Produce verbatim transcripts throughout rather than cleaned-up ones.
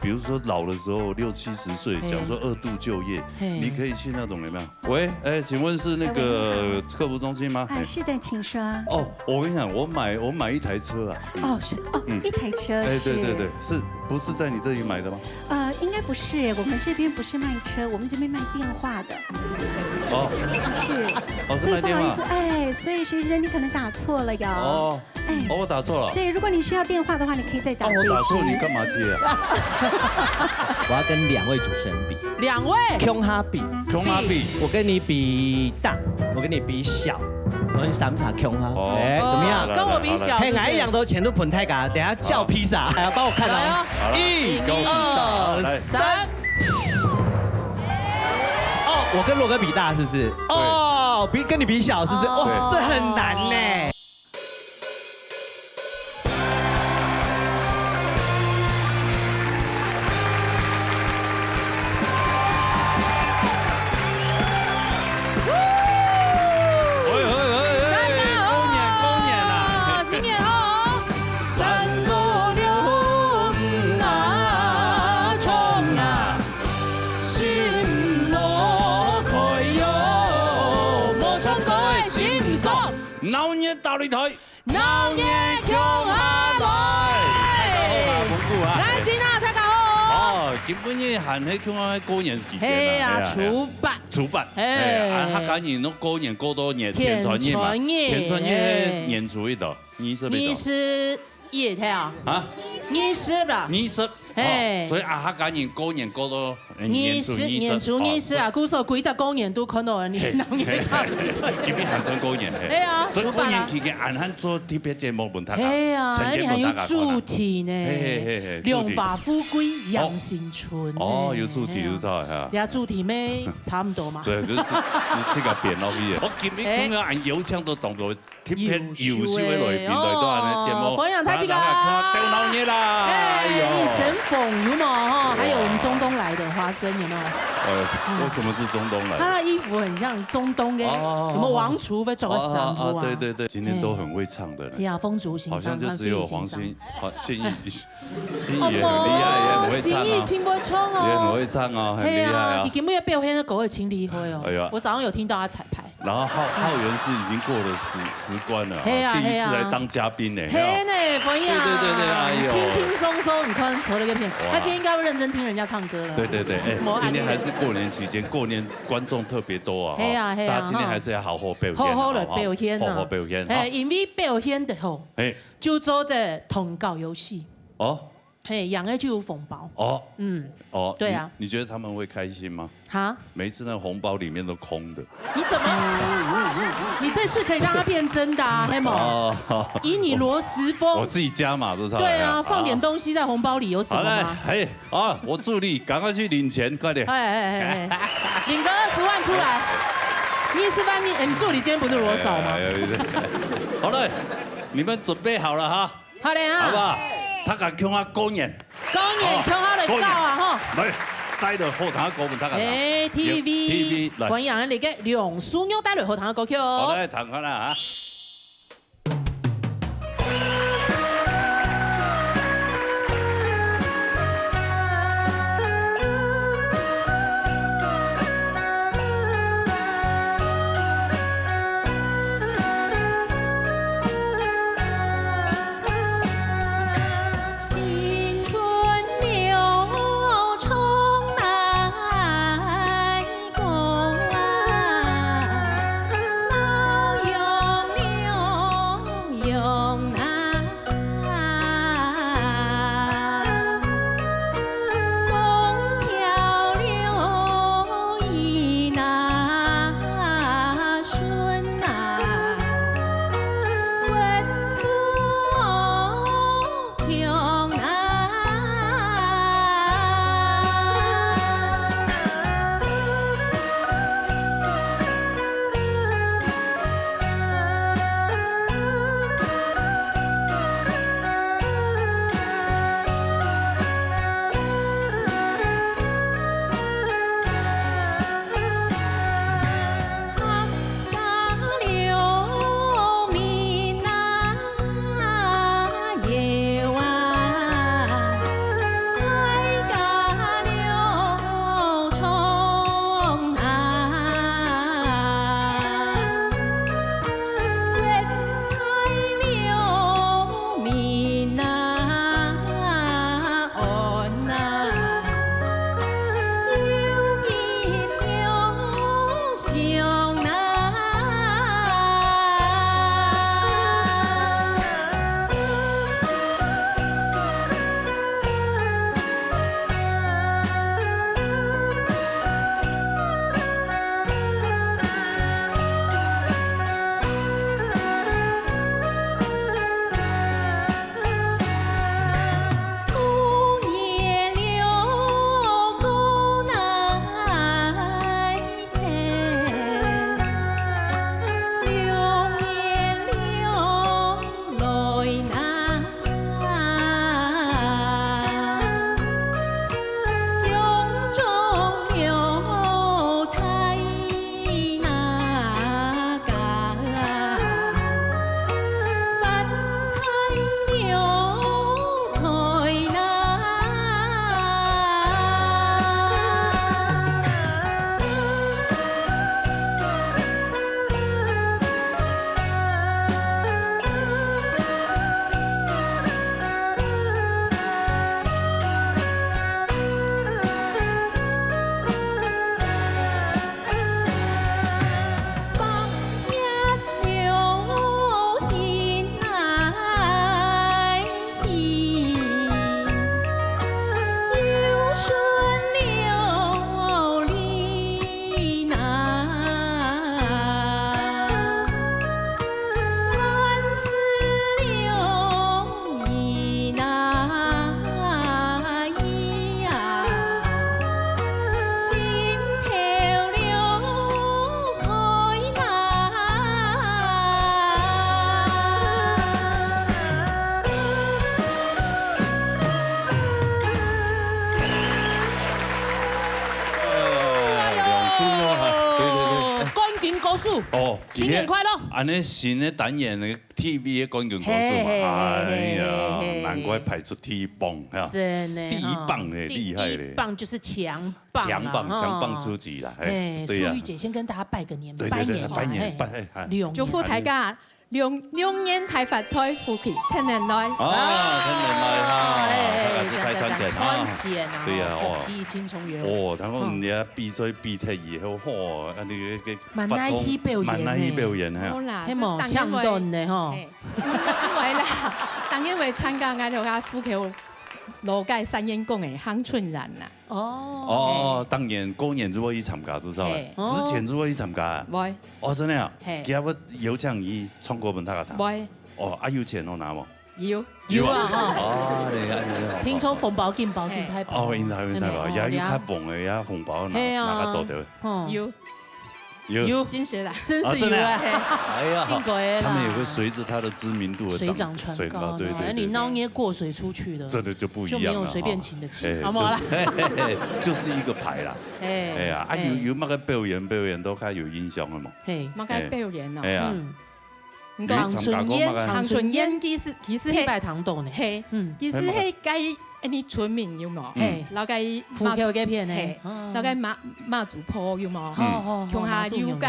比如說老的時候六七十歲，嘿。想說二度就業，嘿。你可以去那種有沒有？喂，哎，請問是那個客服中心嗎？啊，是的，請說。哦，我跟你講，我買，我買一台車啊。哦，是，哦，嗯。一台車，哎，對，是。对，对，是，不是在你這裡買的嗎？呃，應該不是耶，我們這邊不是賣車，我們這邊賣電話的。哦。是。哦，是賣電話。所以不好意思，哎，所以徐先生，你可能打錯了喲。哦。 哎。哦，我打錯了。對，如果你需要電話的話，你可以再打啊，我打錯，回去。你幹嘛接啊？我要跟兩位主持人比。兩位？共下比。共下比。我跟你比大，我跟你比小，我們三儕共下。哦。哎，怎麼樣？哦，跟我比小，嘿，是不是？𠊎一樣都錢都分大家，等下叫披薩，還要幫我看哦。來哦。一、來，二、三。哦，我跟羅哥比大，是不是？哦，比，跟你比小，是不是？哦，對。這很難呢。 喂，喂，喂，喂，大家好，過年，過年啦。新年好。三個六五啊，衝啊，心莫開喲，無唱歌个心毋爽。鬧熱打擂台。 鬧熱共下來。大家好啊，蒙古啊。來，今仔大家好。哦，今晡日還係共下過年時間啊。係啊，係啊，係啊。初八。初八。係。係啊，啊，客家人都過年過到年，天穿日嘛。天穿日。天穿日係，係。年初幾多？二十幾多？二十一係啊。啊？二十啦。二十。係。哦，所以啊，客家人過年過到 哎，二十，年初二十，年初二十啊，哦，故所歸隻過年都看到你，嘿，鬧熱打擂台。嘿，嘿，今日還算過年，嘿。係啊，所以過年期間，初八啦。俺還做特別節目分大家，係啊，呈現分大家看啊。而且還有主題呢。嘿，嘿，嘿，嘿，主題。榮華富貴，哦。迎新春呢。哦，有主題，嘿啊。有主題，嘿啊。這主題乜差毋多嘛。對，就，就，就這個變落去的。我今日看到俺有請到當多 特別優秀的來賓來到俺的節目，優秀的哦，歡迎大家。大家好，大家好，鬥鬧熱啦。哎，哎喲。一身紅有沒有？哈，還有我們中東來的花生有沒有？呃，嗯。為什麼是中東來的？他的衣服很像中東的，哦。有沒有王儲會著个衫褲啊？哦，哦，哦，對，對，對，今天都很會唱的呢。哎呀，風燭先生，好像就只有黃心，黃心怡，心怡也很厲害，也很會唱啊。哦，心怡真會唱哦。也很會唱哦，很厲害啊。係啊，佢今日表現个歌真厲害哦。哎呀。我早上有聽到他彩排。 然後浩，浩源是已經過了十，十關了啊，係啊，第一次來當嘉賓呢，係啊。係呢，歡迎啊。對，對，對，對，哎喲。輕輕鬆鬆，你看，扯了個片。哇。他今天應該會認真聽人家唱歌了。對，對，對，哎，沒有，今天還是過年期間，過年觀眾特別多啊，係啊，係啊，大家今天還是要好好表現啊，好好地表現啊。好好表現，哎，好。因為表現得好，哎。就做得通告遊戲。哦。 嘿，贏个就有紅包。哦。嗯。哦，對啊。你，你覺得他們會開心嗎？哈？每一次那紅包裡面都空的。你怎麼？你這次可以讓它變真的啊，係無？哦。以你羅時豐。我自己加碼，這是。對啊，哎呀，放點東西在紅包裡有什麼嗎？好嘞，嘿，啊，我助理，趕快去領錢，快點。哎，哎，哎，哎，領個二十萬出來。二十萬，你，哎，你助理今天不是羅嫂嗎？哎，哎，哎，好了，你們準備好了哈？ 好嘞啊。好不好？大家共下過年。過年，好，共下來搞啊，吼。過年。來，帶著好聽个歌分大家聽。哎，T V，T V，來。歡迎恁个梁淑玉帶來好聽个歌曲哦。好，來，聽看啦，哈。哦，新年快樂！恁呢新个單元个T V个冠軍歌手嘛，嘿，嘿，嘿，哎呀，嘿，嘿，嘿。难怪排出第一棒哈。真的哈，第一棒呢，第一厉害嘞。棒就是强棒啦，强棒，哈。强棒出击啦，哎，哎，对呀。素玉姐先跟大家拜个年，对，对，对，拜年啊，拜年，嘿。拜，哎，哎。龙年。祝福大家龙，龙年大发财，福气天天来。啊，天天来哈，哎，大家去开餐钱哈。赞，赞，赞，赚钱啊，对呀，福气金钱源。哦，然后人家比赛比赛以后，嚯，啊，那个，个蛮爱去表演呢。蛮爱去表演哈。好啦，嘿，無，是当然会抢断的吼。嘿，因为啦，当然会参加俺这个福口老街三元宫的恒春展啦。哦。哦，当年过年就会去参加，知道吧？嘿。之前就会去参加啊。喂。哦，真的啊？嘿。今日有请你唱歌分大家听。喂。哦，啊，有钱好拿无？有。有啊，哈。哦，你看，你看，听说红包金包金太薄。哦，应该，应该吧，嘿，也有较红的，也红包拿，嘿啊。拿较多的。哦。有。 有。有。真实啦。真是有啊。啊，真的啊？嘿。哎呀，应该啦。他们也会随着他的知名度而涨，水涨船高，水涨，对，对，哎，你对，对。那也过水出去的，这个就不一样了，就没有随便请得起，哎，好不好啦？就是，嘿，嘿，嘿，就是一个牌啦。哎。哎呀，啊，哎。有，有那个表演，表演都还有印象的嘛。嘿。那个表演哦。哎呀。嗯。你讲，你参加过那个？恒春宴，恒春宴其实，其实嘿，地拜堂斗呢。嘿，嗯。其实嘿，那个，嘿，该，哎，你村民有无？嘿。然后该福口这片呢，嘿，哦。然后该妈，妈祖婆有无？哦，哦，哦，共下游街。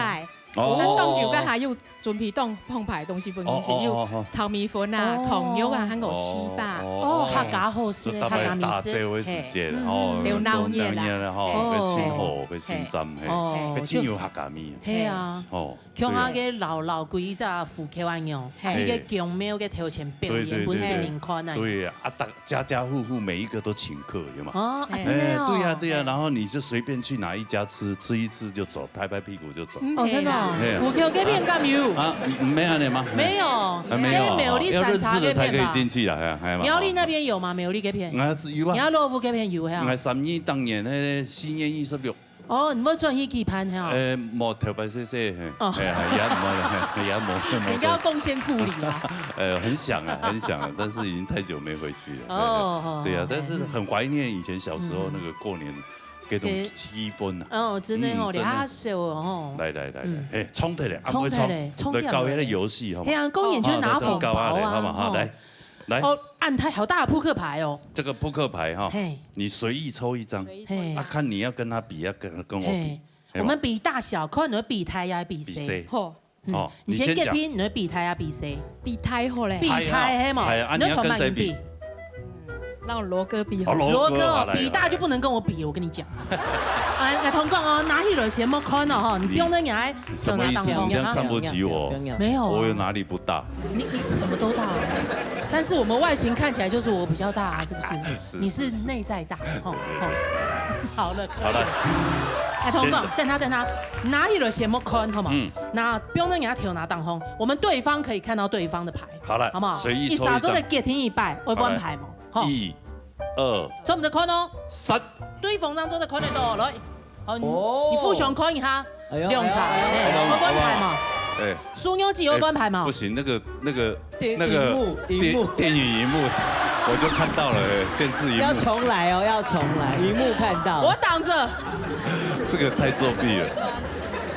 哦。咱當晝該下有準備當澎湃个東西分你食，哦，哦，哦，哦。有炒米粉啊、哦。炕肉啊，還有粢粑。哦，哦，客家好食个，就大家客家美食。大家會時間，嘿。哦，嗯，有鬧熱啦。鬧熱啦，吼，哦。會真好，會真讚，嘿。哦，會真有客家味。嘿啊。哦，共下个老老規隻福口恁樣，嘿。一个宮廟个頭前表演，對，對，對，分市民看啊。對啊，啊，大 家家户户每一个都请客，有吗？哦，啊，哎。真的哦。哎，对呀，对呀，然后你就随便去哪一家吃，吃一吃就走，拍拍屁股就走。嗯，哦，真的哦，嘿啊。福口这片敢有？啊，没有呢吗？没有，啊，没有啊，哎，苗栗三叉这片吧。要认识的才可以进去啊，哎，哎嘛。苗栗那边有吗？苗栗这片？啊，是有啊。苗栗这片有哈。哎，三义当年，哎，新年二十六， 哦，你要转去举办哈？呃，无，头擺細細，嘿，哦。哎呀，也无，也无，也无。人家要贡献故里啊。呃，很想啊，很想啊，但是已经太久没回去了。哦，对，对啊，哦，但是很怀念以前小时候那个过年，嗯。那种气氛啊。哦，真的哦，嗯，真的。你好笑哦，吼。来，来，来，来，嗯。嘿，冲起来，冲起来，啊，不会冲，冲起来。来搞一个游戏，好吗？嘿啊，过年就拿红包啊，啊，对，搞啊，好嘛，好，哦。来。 来。哦，按它好大的扑克牌哦。这个扑克牌哈，嘿。你随意抽一张，嘿。啊，看你要跟他比，要跟，跟我比，嘿。嘿嘛。我们比大小，看你会比大呀，比谁。比谁？好。嗯，哦，你先讲。你先决定，你会比大呀，比谁？比大好嘞。比大，大啊，嘿嘛，大啊，你要跟谁比？你要看嘛，你比。嗯，让罗哥比好了。哦，罗哥，罗哥，好，来，比大就不能跟我比，我跟你讲。哎，来，同讲哦，拿起来先莫看哦，哈，你不用那个，哎，你什么意思？手拿到红，你这样看不起我？没有啊。我有哪里不大？ 你，你什么都大哦，但是我们外形看起来就是我比较大啊，是不是？是，你是内在大，吼，吼。好了，可以。好了。哎，同工，先等下，等下，拿起來先莫看，好吗？嗯。那不用让人家頭拿當空，我们对方可以看到对方的牌，好了，好不好？随意抽一张。一下做得给听一拜，我翻牌嘛，吼。一、二、做毋得看哦。三。对方当中的看得到，来。 哦，你，哦。你互相看一下，哎呦，两色，哎呦，哎，哎呦，我翻牌嘛。哎。苏妞姐，我翻牌嘛。哎，不行，那个，那个，电，那个荧幕，电，荧幕。电影荧幕，我就看到了，哎，电视荧幕。要重来哦，要重来，荧幕看到。我挡着。这个太作弊了。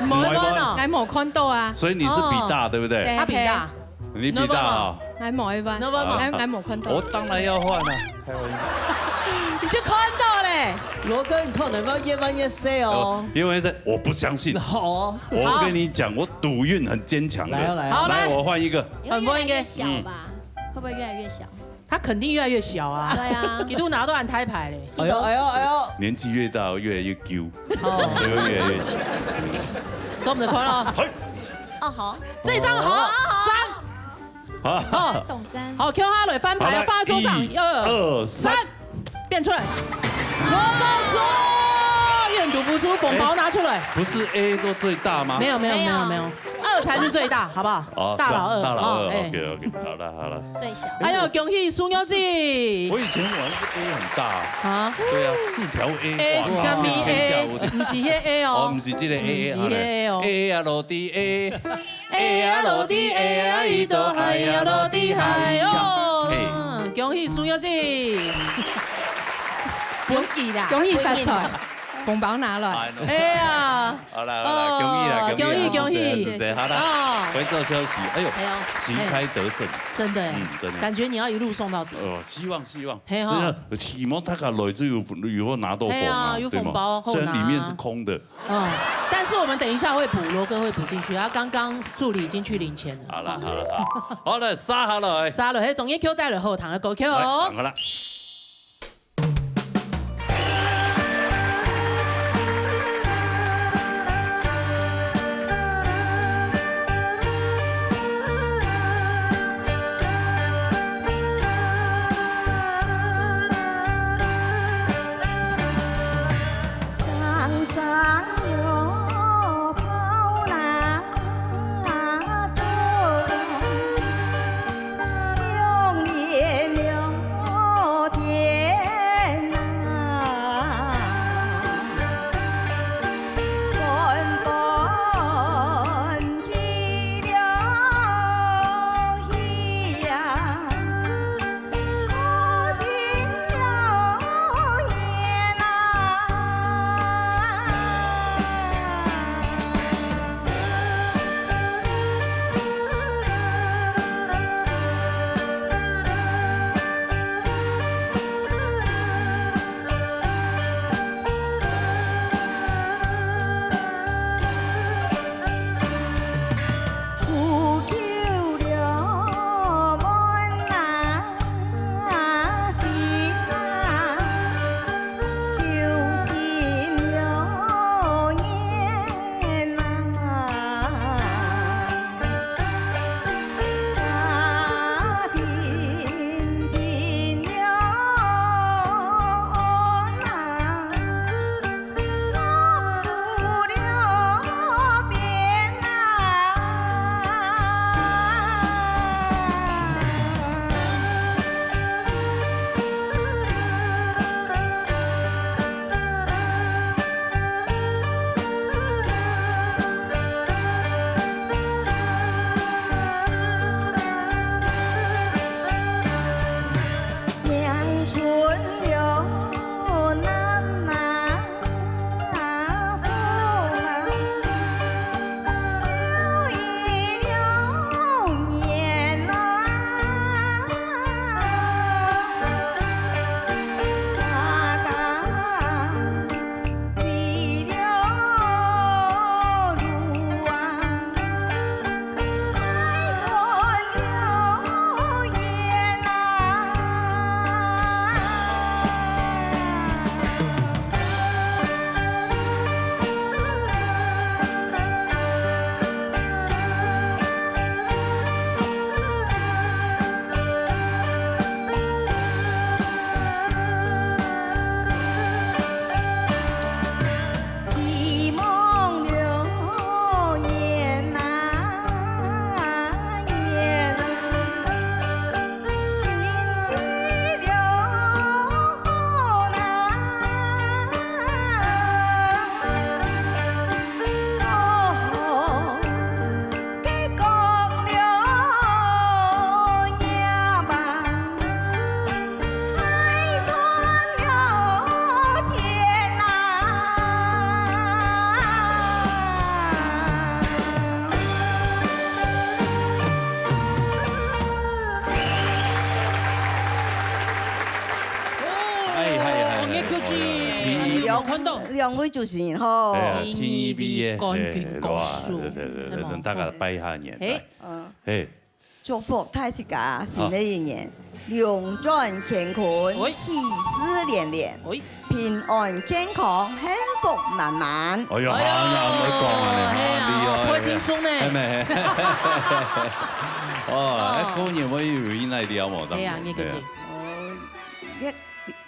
没翻哦。还没看到啊。所以你是比大，哦。对不对？对，他比大。嘿。 你比大哦。还没翻。没翻嘛。还，还没看到。我当然要换了，开玩笑。你就看到嘞。罗哥，你可能要越翻越细哦。呃，因为是我不相信。好哦。我跟你讲，我赌运很坚强的。来哦，来哦。好，来。来，我换一个。你会越来越小吧？嗯。会不会越来越小？他肯定越来越小啊。对啊。一路拿到安胎牌嘞。哎呦，哎呦，哎呦。年纪越大，越来越丢，哦。所以会越来越小。走，我们的快乐。嘿。哦，好。这一张好，哦，好。张。 好。好。懂真。好，共下來，翻牌啊，好，來，放在桌上，一、二、二、三。三，變出來。我告訴你，願賭服輸，紅包拿出來。哎，不是A都最大嗎？沒有，沒有，沒有，沒有。沒有。二才是最大，好不好？哦，大老二，大老二，哦，哎。OK，OK，好了，好了。最小。還有，恭喜蘇妞姐。我以前玩那个A很大啊。啊？对啊，四条A，A是啥物？哇，天下无敌。A，毋是彼A哦。哦，毋是這个A，毋是彼个哦。好嘞。A啊，落地A。 A啊，落地A啊，伊都海啊，落地海哦。嘿。恭喜蘇妞姐。恭喜啦。恭喜發財。紅包拿來。哎喲。哎呀，好啦，好啦，哦，恭喜啦，恭喜啦，恭喜，恭喜。是，是，是，好啦，哦。回照消息，哎呦，哎呦，旗开得胜。哎，真的耶，嗯，真的。感觉你要一路送到底。呃，希望，希望。嘿吼。真的，希望大家來就有，有拿到紅啊，嘿啊，有紅包，对吗？虽然里面是空的。好拿。嗯，但是我们等一下会补，罗哥会补进去，他刚刚助理已经去领钱了。好了，好了，好。好了，杀好了，哎。杀了，嘿，总结Q带了后堂的歌曲哦。来，好了。 哎，嗨，嗨，嗨，哦，你Q G，哎呀，哎呀，有没有看到？两位主持人吼。哎呀，T V B的，冠军歌手。哎，哇，对，对，对，对，有没有？大家拜下年。哎。嗯。哎。祝福大自家新的一年，龙转乾坤，哎。喜事连连，哎。平安健康，幸福满满。哎呀，哎呀，好，那我们讲啊，哎呀，好厉害，好轻松呢。哎，没。哦，哎，哦。过年我有人来聊嘛，哎呀，你个对。对啊。哦，你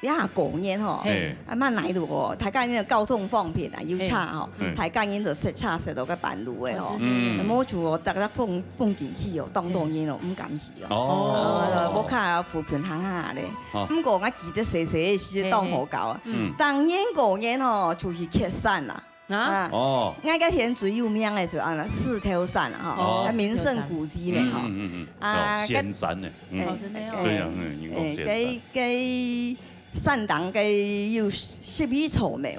你啊，过年吼，嘿。啊，蛮难得哦，大家个交通方便啊，有车吼，嘿。大家人就塞车塞到个半路个吼。哦，真的。嗯。無就哦，大家风，风景区哦，当多人哦，毋敢去哦。哦。呃，屋下扶贫行下咧。哦。毋过我记得細細个时当好搞啊。嗯。当年过年吼，出去蹶山啦。 啊？啊。哦。𠊎个县最有名个是啊，獅頭山啊，吼，哦。啊，名勝古蹟呢，嗯，吼。嗯，嗯，嗯。啊，哦，仙山呢，嗯。哎，哦，真的哦。对啊，嗯，人讲仙山。哎，該，該山頂該有十二座廟。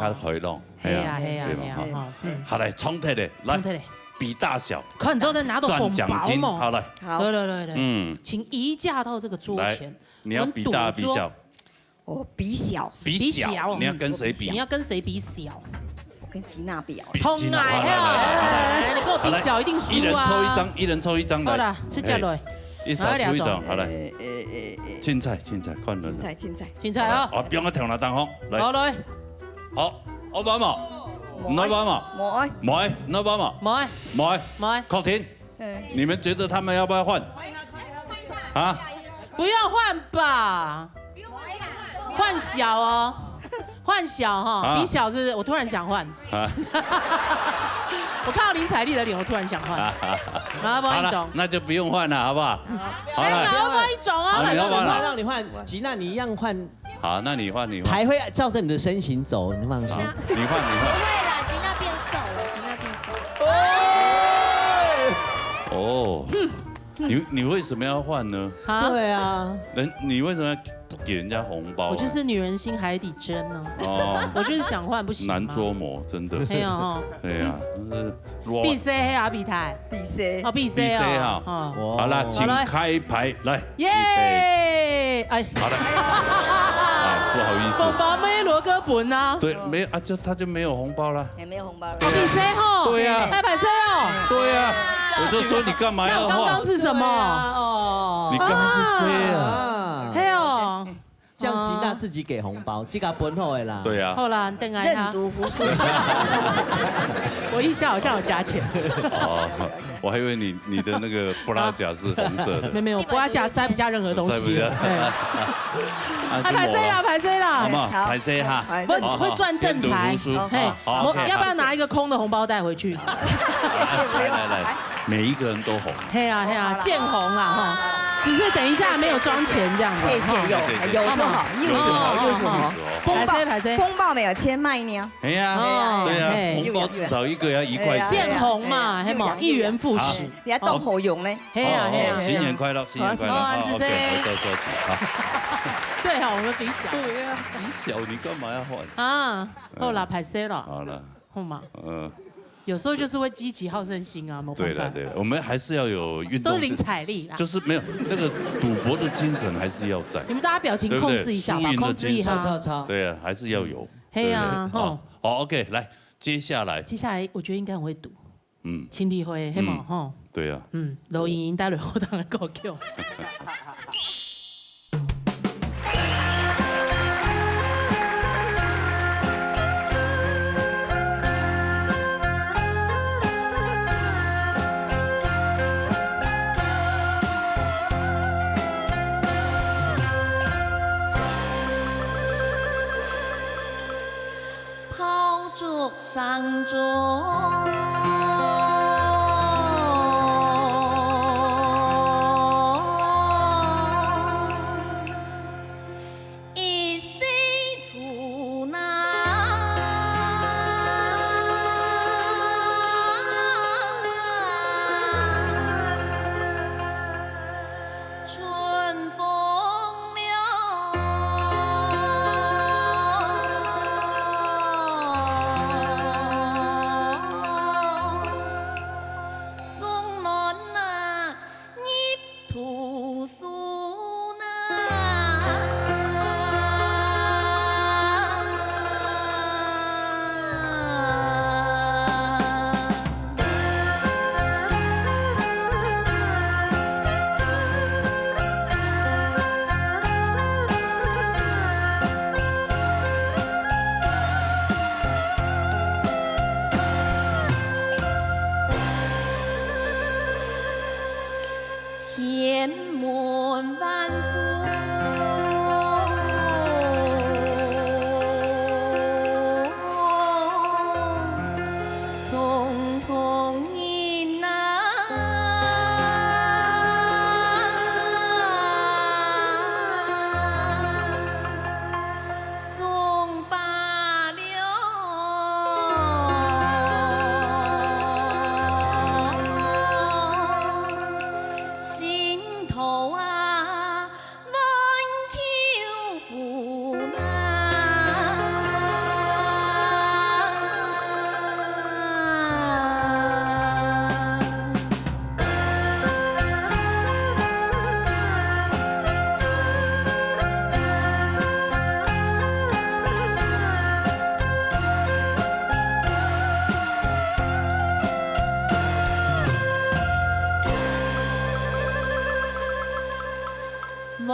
較開朗。係啊，係啊，係啊，係啊，對吧？哈。好，來，衝突的，來，衝突的。比大小，看你之後再拿到紅包嘛。賺獎金，好，來。好。來，來，來，來。嗯。請移駕到這個桌前。來，你要比大比小。我們賭桌。我比小。比小，比小。你要跟誰比？你要跟誰比小？我跟吉娜比哦。比吉娜，同來哦。好，來，來，來，來。哎，你跟我比小，好，來。一定輸啊。一人抽一張，一人抽一張，來。好啦，直接來。哎，一人抽一張，好，來。哎，哎，哎，哎。凊彩，凊彩，看人。凊彩，凊彩。凊彩哦。好，來，哦，不用我挑那張哦，來。好，來。好，愛換無？愛換無？無愛。無愛，愛換無？無愛。無愛。無愛。確定？嗯。你們覺得他們要不要換？啊？不要換吧。換小哦，換小哈，啊。比小是不是？我突然想換。啊。我看到林采莉的臉，我突然想換。啊，不然一種。好了，那就不用換了，好不好？好了。哎，那要不然一种啊，好，你要换了。反正你换。让你换，吉娜，你一样换。好，那你换，你换。牌会照着你的身形走，你放心。好，你换，你换。不会啦，吉娜变瘦了，吉娜变瘦了。哦，你，你为什么要换呢？啊？对啊。人，你为什么要给人家红包啊？我就是女人心海底针啊。哦。我就是想换，不行吗？难捉摸，真的。没有哦。对啊，真是 比谁黑啊，比台？比谁？哦，比谁哦。比谁啊？哦。好啦，哇。请开牌，来，预备。耶！哎。好了。啊，不好意思。红包没罗哥本啊。对，没，啊，就，他就没有红包了。也没有红包了。哦，比谁吼？对啊。哎，比谁哦？对啊，我就说你干嘛要换？那我刚刚是什么？对啊，哦。你刚刚是这样。啊。嘿哦。 这样吉娜自己给红包，自家本好的啦。对啊。好啦，等一下。认赌服输。我腋下好像有加钱。哦，我还以为你，你的那个布拉夹是红色的。没有，没有，布拉夹塞不下任何东西。塞不下。哎。啊，哎，歹势啦，歹势啦。好不好？好。歹势哈。好，我，好，好。我赚正财。认赌服输。嘿，好，好，我，OK，要不要拿一个空的红包袋回去？来，来，来。 每一个人都红。嘿啊，嘿啊，好啦。见红啦，哈。只是等一下没有装钱这样子，谢谢，哈。有，有就好，有就好，有就好。哦，哦，哦。红包，歹势，歹势。红包没有钱买呢。哎呀，哦，对啊，嘿。红包至少一个要一块钱。哎呀，见红嘛，哎呀，嘿嘛，有呀，一元复始。有呀。你还当好用呢。嘿啊，哦，嘿啊，哦，新年快乐，新年快乐。好，啊，OK，谢谢。回到收起，好。对哈，我们比小。对啊，比小，你干嘛要换？啊，好啦，歹势了。好了。 好吗？嗯。有时候就是会激起好胜心啊，没办法。对了，对了，我们还是要有运动精，都是零彩力啦。就是没有，那个赌博的精神还是要在。你们大家表情控制一下吧，对不对？输赢的精神。控制一下。超，超，超。对啊，还是要有。嘿啊，对不对？吼。好，好，OK，来，接下来。接下来我觉得应该很会赌。嗯。情侣会，嘿嘛，嗯。吼。对啊。嗯，录音带落好当个够久。 炮竹声中，一息处难。春风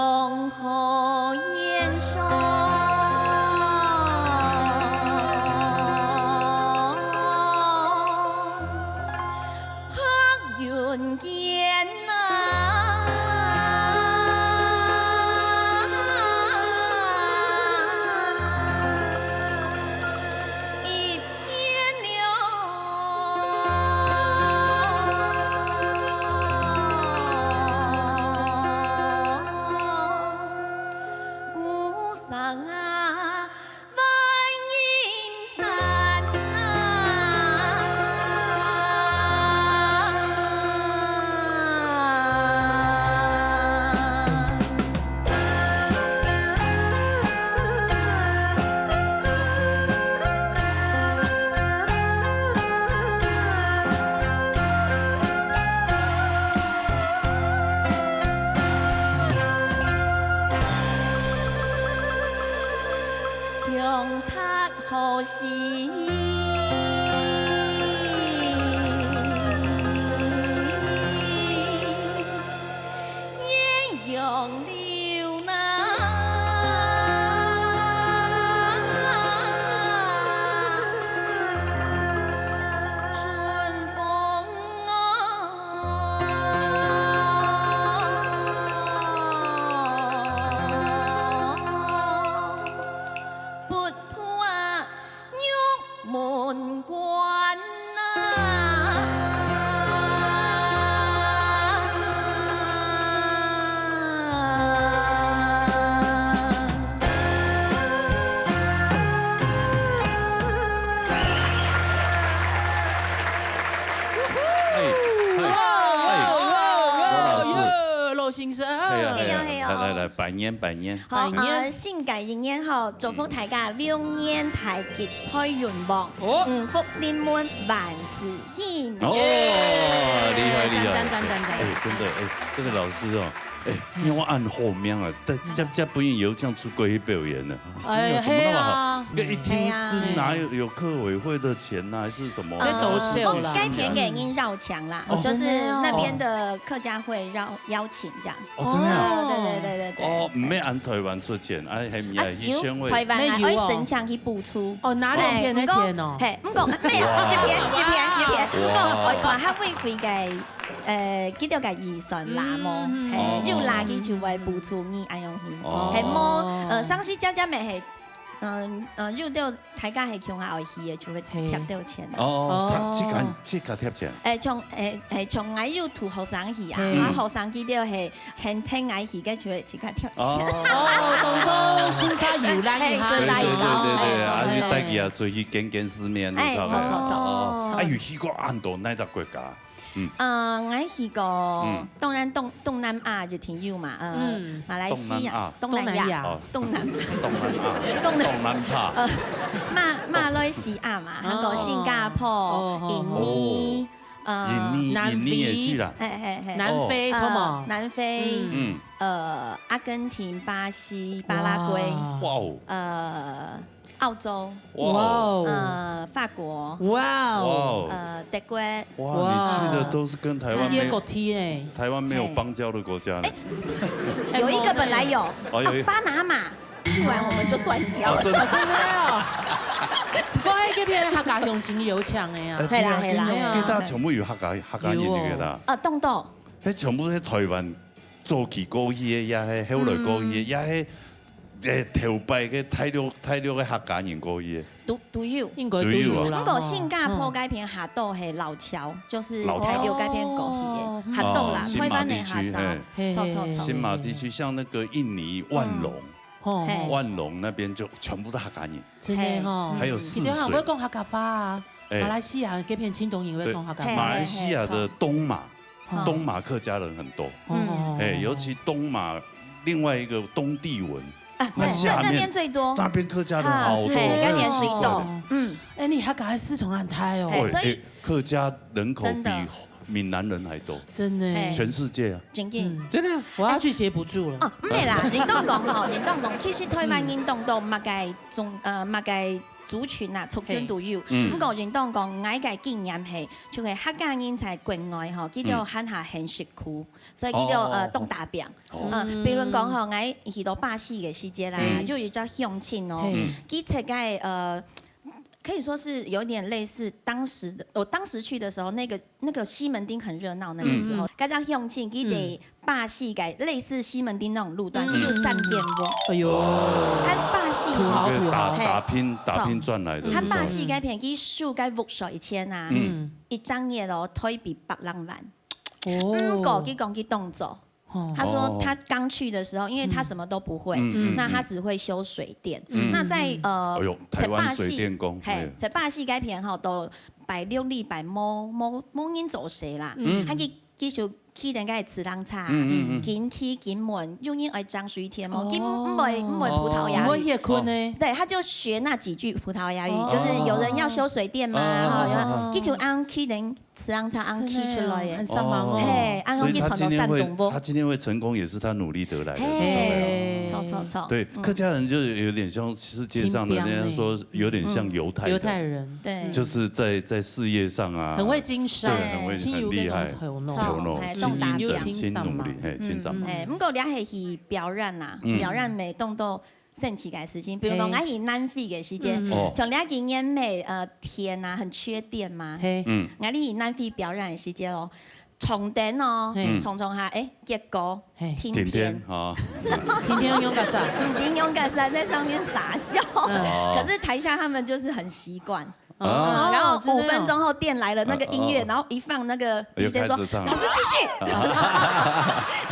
黄河远上，白云间啊，一 片了。孤山啊，万仞山啊。 江潭好戏，艳阳流呐。春风啊，不 破玉门关呐。哎，哎，哎，罗老师。哟，罗先生。哎呀，哎呀，哎呀。来，来，来，拜年，拜年。 好，拜年。呃，新个一年吼，祝福大家龙年大吉，财运旺，哦。五福临门，万事興。哦，耶，厉害，厉害。讚，讚，讚，讚，讚。哎，真的，哎，这个老师哦，哎，你有按好命啊，但，这，这不应有这样出国去表演的，哎，真的，怎么那么好？嘿啊。跟一听是哪有，嘿啊。有客委会的钱呐，还是什么？那都是有啦。呃，该片给您绕墙啦，哦。就是那边的客家会邀，邀请这样。 哦，真的啊？哦，对，对，对，对，对。哦，毋免按台灣出錢，啊，係毋係啊，去選委？有台灣啊，愛申請去補助。哦，拿兩片的錢哦。嘿，毋過，嘿，毋過，哇。一片，一片，一片，毋過，哇。外國較會費个，呃，幾多个預算啦，嗯，無，嗯，嘿，哦，有啦，佢就會補助你，恁樣去。哦。嘿，無，呃，上次姐姐妹係，嗯，呃，有兜 大家係共下愛去个，就會貼兜錢啊。哦，哦。貼，自家，自家貼錢。誒，像，誒，誒，像𠊎有渡學生去啊，嘿。啊，學生佢兜係肯𢯭𠊎去个，就會自家貼錢。哦。哦，當作順續遊覽一下。嘿，順續遊覽。對，對，對，對，對，啊，嘿。就帶佢啊出去見見世面，哎，就差不多。著，著，著。哦，哦。啊，有去過恁多哪隻國家？ 嗯。呃，𠊎去過，嗯。當然東，東南亞一定有嘛，呃，嗯。馬來西亞，東南亞。東南亞。東南亞。哦。東南亞。東南亞。東南亞。呃，馬，馬來西亞嘛，哦。還有新加坡、哦，哦，哦。印尼，哦。呃，印尼，南非。印尼也去了。嘿，嘿，嘿。南非，哦。著無？呃，南非，嗯。嗯。呃，阿根廷、巴西、巴拉圭，哇。哇哦。呃， 澳洲，哇哦。呃，法國，哇哦。哇哦。呃，德國。哇，你去的都是跟台灣沒有，世界各地欸。台灣沒有邦交的國家呢。哎，有一個本來有，哦，有一，啊，巴拿馬，去完我們就斷交。哦，真的。哦，真的哦。不過，哎，這片客家鄉親有強的啊。哎，對啊，嘿啦，嘿啦。對啊，對啊，全部有客家，客家人那個啦。有哦。呃，當多。哎，全部是台灣早期過去的，也係後來過去的，嗯。也係 誒，頭擺个大陸，大陸个客家人過去个。都，都有。應該都有啦，都有啊。毋過新加坡該片下到係老僑，吼。嗯。就是老僑。大陸該片過去个，哦。下到啦，哦，新馬地區，台灣个下少。嘿。著，著，著。嘿，嘿，嘿。新馬地區，像那個印尼萬隆，嗯。吼，嘿。吼。萬隆那邊就全部都客家人。真的吼。嘿。還有泗水。嗯。其實還會講客家話啊，哎。馬來西亞該片盡多人會講客家話。對，馬來西亞的東馬， 哦。東馬客家人很多。哦。嗯。哎，尤其東馬另外一個東帝汶，啊，那下面，對，那邊最多。那邊客家人好多。哈，對，那邊最多。對。嗯。哎，你客家市場很大哦。嘿，所以，哎，客家人口比真的。閩南人還多。真的。嘿。全世界啊。真的。嗯。真的啊。我要去寫補助了。哦，毋係啦，人當講吼，人當講，其實台灣人當多，嗯。麼个中，呃，麼个族群啊，族群都有。毋過認同講，𠊎个經驗係，就係客家人在國外吼，佢兜還下很辛苦，所以佢兜呃當打拚。嗯，比如講吼，𠊎去到巴西个時節啦，就有一隻鄉親哦，佢在該呃。可以說是有點類似當時的，我當時去的時候，那個那個西門町很熱鬧，那個時候，該隻鄉親佢在巴西个類似西門町那種路段，佢就三間屋。哎喲，佢巴西吼，土豪土豪，嘿，打拼打拼賺來的，佢巴西該片，佢收該屋稅錢啊，一張月哦，台幣百零萬。哦，毋過佢講佢當做。 他說他剛去的時候，因為他什麼都不會，那他只會修水電。那在呃，哎呦，台灣水電工，嘿，在巴西該片吼，都拜六禮拜無無無人做事啦，他去繼續騎等該自行車，緊騎緊問，有人愛裝水電無？緊毋會毋會葡萄牙語。毋會歇睏呢？對，他就學那幾句葡萄牙語，就是有人要修水電嗎？哈，有，佢就恁樣騎等 自行車恁樣騎出來个。很傷忙哦。嘿，恁樣去傳到所以他今天會山東屋。他今天會成功，也是他努力得來的。嘿，錯錯錯。對，客家人就有點像世界上的人家說，有點像猶太猶太人，人，對，就是在在事業上啊，很會經商，对，很会親友很厲害，那種頭腦，錯頭腦，嘿，親動打民者拚親努力，嘿，親上。嘿，毋過你還係去表演啦，表演乜當多神奇个事情，比如講，嘿𠊎去南非个時節，嗯像你去年尾呃電啊，很缺電嘛，嘿，嗯，𠊎去南非表演个時節哦，充電哦嘿，充充下，哎，結果嘿停停電電。啊，天天用个啥？你用个是在上面傻笑，嗯可是台下他们就是很习惯，啊然后真的哦五分钟后电来了那个音乐，哦然后一放那个 又 DJ 说开始唱老师继续，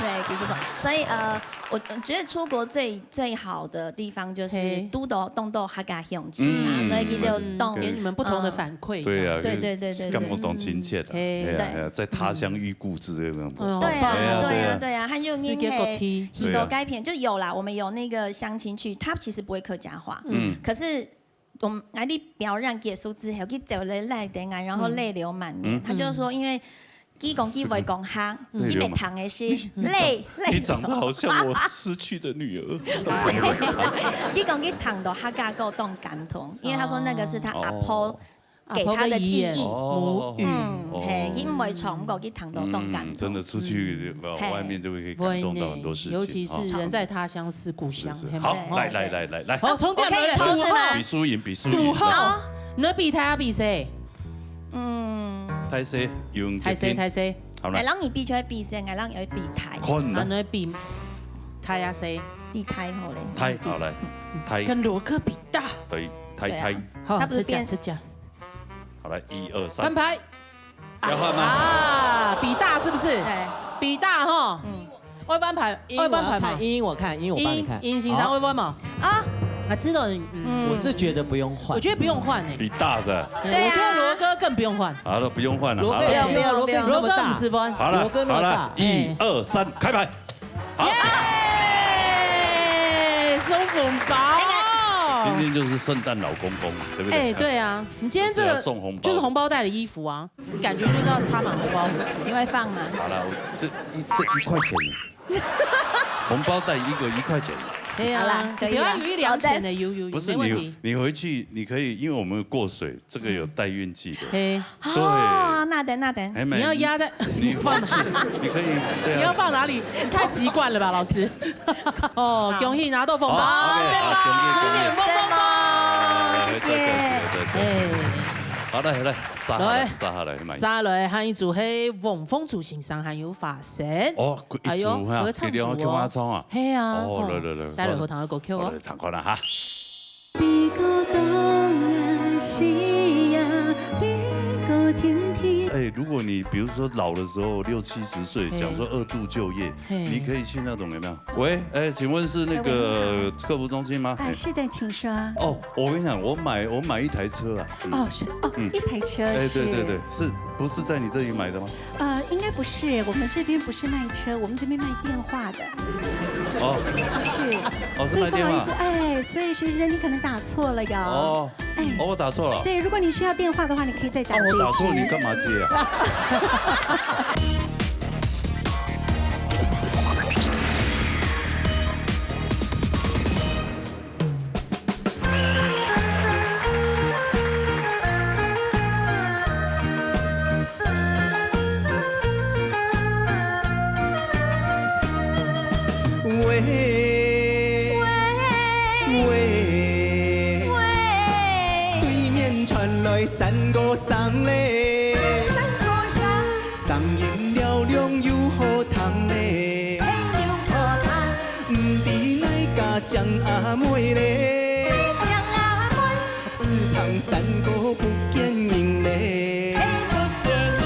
对，继续唱。所以呃，我我觉得出国最最好的地方就是嘿堵到堵到客家乡亲啊，嗯所以佢就当给你们不同的反馈，对啊，对对对对对感觉当亲切的，嘿哎呀哎呀，在他乡遇故知的那种。嗯，对好棒啊，哎呀对啊，对啊对啊，还有世界各地很多该片就有啦，我们有那个相亲去，他其实不会客家话，嗯可是我们来你表演结束之后，去走了泪点啊，然后泪流满面。他就说，因为佢讲佢會講客，佢袂聽个是泪泪你长得好像我失去的女儿。佢讲佢聽到客家歌當感動，因為他說那個是他阿婆給他的記憶。母語。嗯，嘿，佢毋會唱，毋過佢聽到當感動。嗯，真的出去呃嘿外面就会可以感动到很多事情。尤其是哈人在他乡思故乡是，是嘿吗好，来来来来来，好，重点我可以抽是吗比输赢，比输赌后赢。，你比他比谁？嗯，大师用大师，大师，好来，哎，让你比就会比谁，哎，让你会比台，看呢，那你比他呀谁？比台好嘞。太好来，太跟罗哥比大。对，太对啊太，好，他不是吃讲变吃讲，好来，一二三翻，牌要换吗？啊，比大是不是？对，比大哈，嗯，二翻牌，因为我要二翻牌嘛看，，因为我看，因为我帮你看。赢赢先生二翻嘛，啊，啊，吃的，嗯，我是觉得不用换我。觉得不用换哎，比大的，对，我觉得罗哥更不用换，好了，不用换了，罗哥好了也没有，不用罗哥那么大罗哥五。十分，好了，罗哥那么大好了，一二三，开牌。好，耶，送红包。今天就是圣诞老公公，对不对？哎，对啊，你今天这个就是要送红包就是红包袋的衣服啊，感觉就是要插满红包。你会放吗？好了，我这一这一块钱，红包袋一个一块钱，对啊，好啦可以啦不要有一两千的，有有有，不是没问题。你你回去你可以，因为我们过水，这个有带运气的，嘿，对，哦，那等那等，还买你要压在，你放去，你可以对啊，你要放哪里？你太习惯了吧，老师？哦，恭喜拿到红包，好，OK，好，恭喜恭喜。恭喜红包，谢谢。对对对对哎，好来好来，杀下来杀下来，买。杀来，还有一组黑翁凤祖先生还有发神。哦，一哎呦组哈，合唱组哦一定要去挖窗啊。嘿啊，哦，来来来，待会儿后堂要给我 Q 哦好来，。唱看了哈。比个东啊西呀，比个天天。哎，如果你比如说老的时候六七十岁，嘿想说二度就业，嘿你可以去那种有没有？喂，哎，请问是那个客服中心吗？啊，是的，请说。哦，我跟你讲，我买我买一台车啊。哦，是哦，一台车哎，是。对对对，是不是在你这里买的吗？呃，应该不是耶，我们这边不是卖车，我们这边卖电话的。哦，是。哦，是所以卖电话不好意思，。哎，所以徐先生，你可能打错了哟。哦，哎，哦，我打错了。对，如果你需要电话的话，你可以再打哦，这一句。我打错，你干嘛接啊？山歌聲咧，山歌聲，聲音嘹亮又好聽咧，嘿，又好聽。毋知哪家靚阿妹咧，嘿，靚阿妹，只聽山歌不見人咧，嘿，不見人。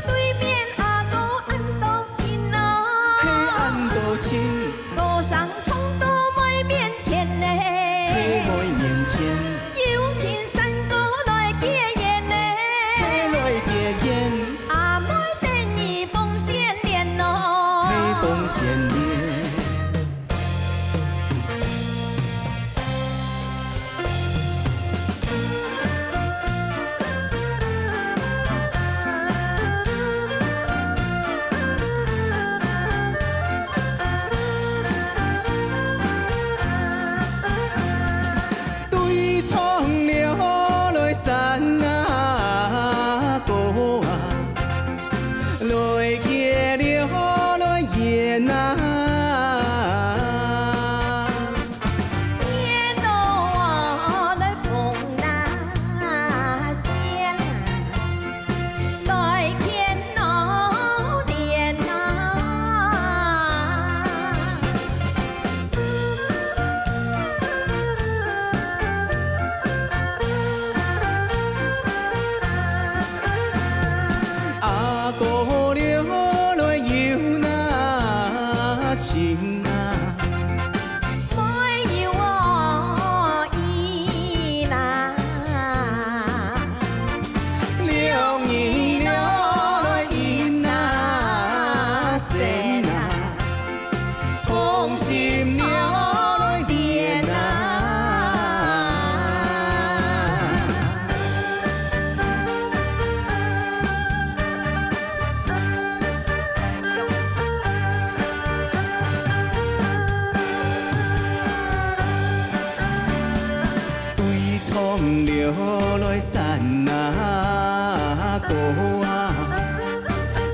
對面阿哥恁多情哦，嘿，恁多情。歌聲唱到妹面前呢，嘿，妹面前。有情山歌來結緣呢，嘿，來結緣。阿妹等你鳳仙蓮哦，嘿，鳳仙蓮。 對唱了來山啊歌啊，來結了來緣啊。 緣哦來紅啊線啊，來牽哦連啊。 阿哥了來有那情啊，妹有哦意啦，兩人了來應那先啊。 同心了來練啊。對唱了來山啊歌啊，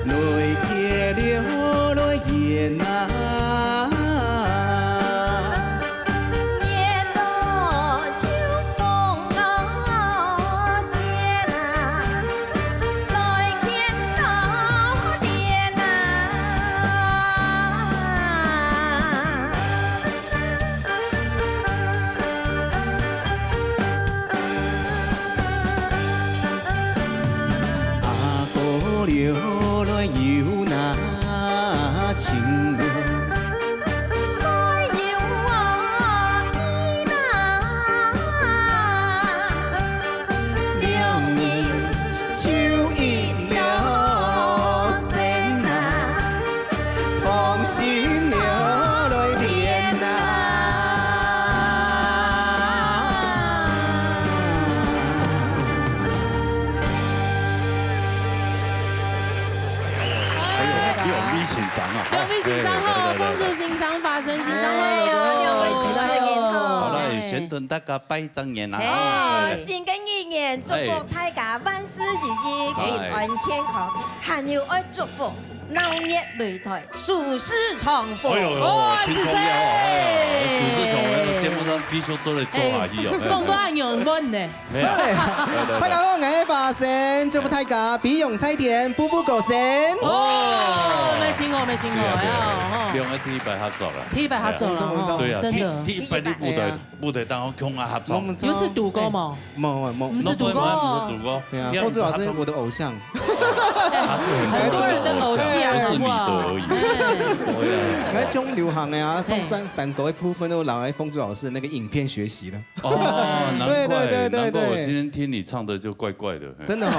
來結了來緣啊。緣到秋風落雪啊，來牽到連啊。 阿哥了來有那情了，來有啊意啦，兩人就應了先啊。 同心了來練啊。哎喲，兩位先生啊。兩位先生好，對，對，對，對。鳳珠先生、華生先生好。哎呀，兩位主持人好。好，來，先同大家拜早年啊。哎，新个一年，祝福大家萬事如意，哎。平安健康，還有愛祝福 鬧熱擂台，舒適暢歡。哎喲喲，哦，真重要哦，哎呀，舒適暢歡，節目上繼續做得做下去哦。哎，講到恁樣穩呢。哎呀，對，對，對。大家好，𠊎係華生，祝福大家，比勇賽田，步步高升。哦，沒錯哦，沒錯哦，對啊，對啊，哎呀，哦。兩個第一擺合作了。第一擺合作了，哎呀，哦，對啊，真的。第，第一擺你舞台 舞台當中共下合作。我們又係堵過無？哎，無，無。毋係堵過哦。毋係堵過。對啊，鳳珠老師，我的偶像。他是很多人的偶像，不是你的而已。哎。對啊。該種流行的啊，從山，哎。山歌的部分都拿來鳳珠老師的那個影片學習了。哦，難怪，對，對，對，對，難怪我今天聽你唱的就怪怪的。 真的哈，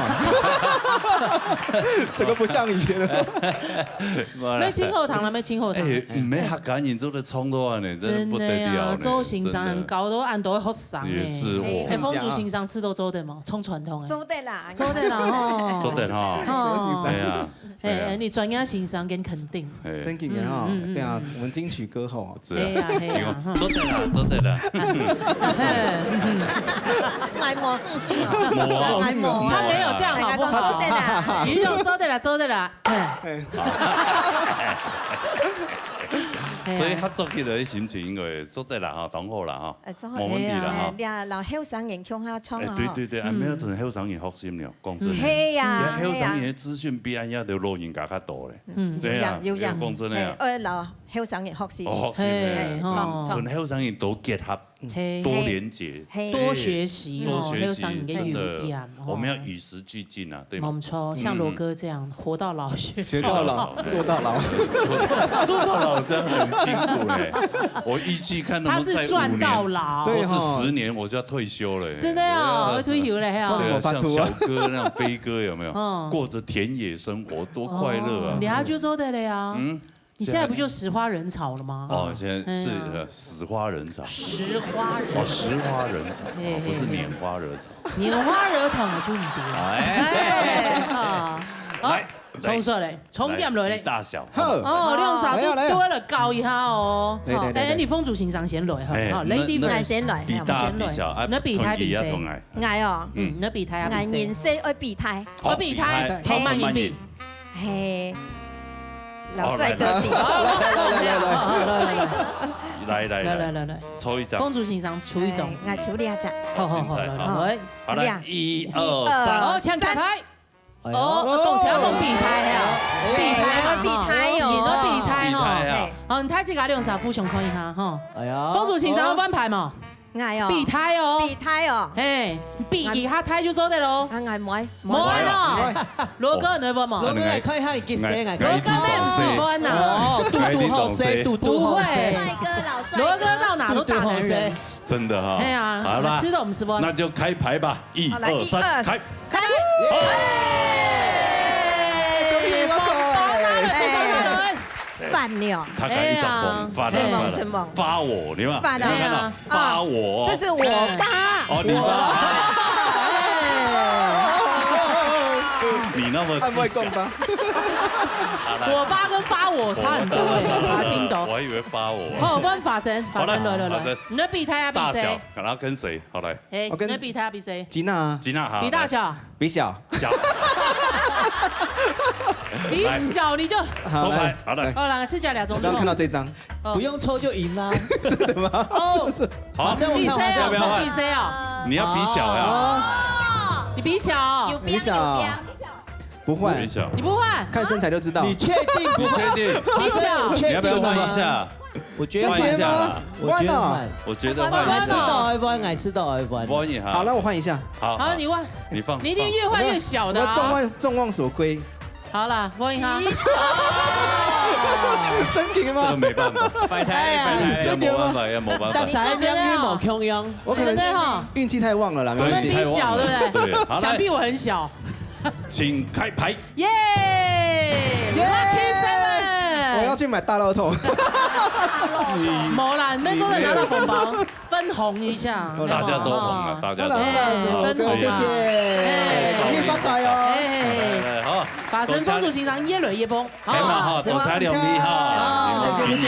整個不像以前了。無啦。愛清好聽啦，愛清好聽。哎，毋係客家人做得唱到恁樣，真的不得了呢，真的啊，做先生，真的。搞到恁多學生呢。也是哦。哎，鳳珠先生試著做得無？唱傳統的。做得啦。做得啦吼。做得哈。哦。哎呀，哎，對啊。哎，你專業先生跟肯定。哎。正經的哈，嗯，嗯，嗯，對啊，嗯。我們金曲歌后啊。 是啊，哎呀，哎呀，你看，哈。做得啦，做得啦。愛無？無啊。愛無？他沒有這樣好不好？大家講做得啦。你就做得啦，做得啦。哎。哎。係啊。所以合作起來个心情應該做得啦吼，當好啦吼，哎，做得。無問題啦吼。哎，你啊，摎後生人共下唱啊吼。哎，對對對，哎，嗯。無愛同後生人學習了，講真的。係呀，你看後生人个資訊比恁樣个老人家較多咧。嗯。對啊，有影，有影。講真的啊。哎，愛摎後生人學習。哦，學習，係，哎，吼。同後生人多結合。 嘿。多連結，嘿。多學習哦，多學習，還有上你的優點，真的，哦。我們要與時俱進啊，對嗎？沒錯，像羅哥這樣，嗯。活到老學到老。學到老，做到老。做到老真的很辛苦欸。我預計看他們在五年，他是賺到老。對吼。或是十年，我就要退休了欸。真的哦，對啊。要退休了嘿哦。對啊，像小哥那樣，飛哥有沒有？嗯。過著田野生活，多快樂啊！哦，你還就做得了呀。嗯。 你現在不就拾花惹草了嗎？哦，現在是，嗯啊。呃，死花惹草。拾花惹草。哦，拾花惹草，嘿，哦，不是拈花惹草。嘿，嘿。拈花惹草就毋對了。哎。哎，啊。好，來，重說咧，重點來咧。來，比大小。好。哦，兩儕都，來哦，來哦。都來搞一下哦。對，對，對，對。哎，你鳳珠先生先來哈，哎，好，lady first。那，那，先來，比大比小，啊，你比大比細。同意啊，同意。𠊎哦，嗯。嗯，你比大啊，比細。𠊎人生愛比大。哦，愛比大，比大。同慢人比。同慢人。 嘿，摎帥哥比。好，來，來，來。來，來，來。來，來，來，來。抽一張。公主先生抽一張。哎，𠊎抽這隻。好，好，好，精彩，來，來，好。來。好，來，來啊。一，二，三。一，二，好，請開牌。三。哎喲。哦，講，聽講比大啊。哎，比大啊，比大哦。你都比大哦。比大啊。嘿。好，你大自家兩儕互相看一下，吼。哎呀。公主先生，哦。有換牌無？ 𠊎哦。比大哦。比大哦。嘿，比其他大就做得咯。啊，𠊎無愛，無愛。無愛咯。無愛。羅哥，你會無？羅哥，來看一下，你幾歲啊？羅哥，那毋使問啊。哦，嘟嘟好勢，嘟嘟好勢。不會。帥哥，老帥哥。羅哥到哪都大男人。嘟嘟好勢。真的哈。哎呀，好啦，吃都毋使問。那就開牌吧，一，好，來，二，三，一，二，開。三。耶！恭喜發財！紅包拿來，紅包拿來。 發了。他敢一直講，哎呀，發了，什麼，發了，什麼？發我，你看，發了。你看到，哎呀。發我。這是我發。哦，你發。我發。你那麼，還不會講吧？好，來。我發跟發我差很多哎，差真多。我還以為發我。好，換發生，發生，好了，來，來，來。發生。你的比大啊，比誰？大小，然後跟誰？好，來。哎，我跟你的比大啊，比誰？吉娜啊。吉娜，好，比大小。來。 比小。小。比小你就，好，抽牌，來，好，來。來。好，來，試一下兩種。我剛剛看到這張。哦。不用抽就贏啦。真的嗎？哦。好，馬上我看，馬上我看。比誰啊？要不要換？比誰啊？你要比小呀。哦。你比小。有邊，比小。有邊。不換。比小。你不換？看身材就知道。你確定不換？你確定？比小。你要不要換一下？ 我覺得換。換一下啦。我覺得換。換哦。我覺得換一下。換哦。𠊎知道愛換，𠊎知道愛換。換一下。好，那我換一下。好，好，你換。你放，你一定越換越小的啊。我眾望，眾望所歸。好啦，換一下。真的嗎？這個沒辦法。擺台，哎呀。擺台，真的嗎？沒辦法，也沒辦法。大家人緣無共樣。我可能真的哈。運氣太旺了啦，沒關係。我們比小，對不對？對，好，來。想必我很小。請開牌。 耶！Lucky Seven！我要去買大樂透。無啦，你們做得拿到紅包，分紅一下。大家都紅啊，大家都紅。哎，分紅嘛。謝謝，謝謝。哎。恭喜發財哦。哎。來，來，好。發生公主心上，越來越紅。好，哎，那好，多謝兩位哈。好，謝謝，謝謝。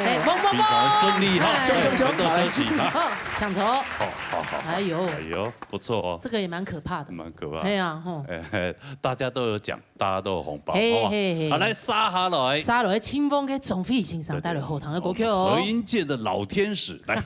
哎，紅，紅，紅。平常順利哈。哎。衝，衝，衝。多休息哈。好，搶籌。好，好，好。哎呦。哎呦，不錯哦。這個也蠻可怕的。蠻可怕。哎呀，吼。哎，大家都有獎。 大家都有紅包，嘿，好不好？嘿，嘿。好，來，接下來。接下來，清風个鍾慧先生帶來好聽个歌曲哦。對，對，對。我們和音界的老天使，來。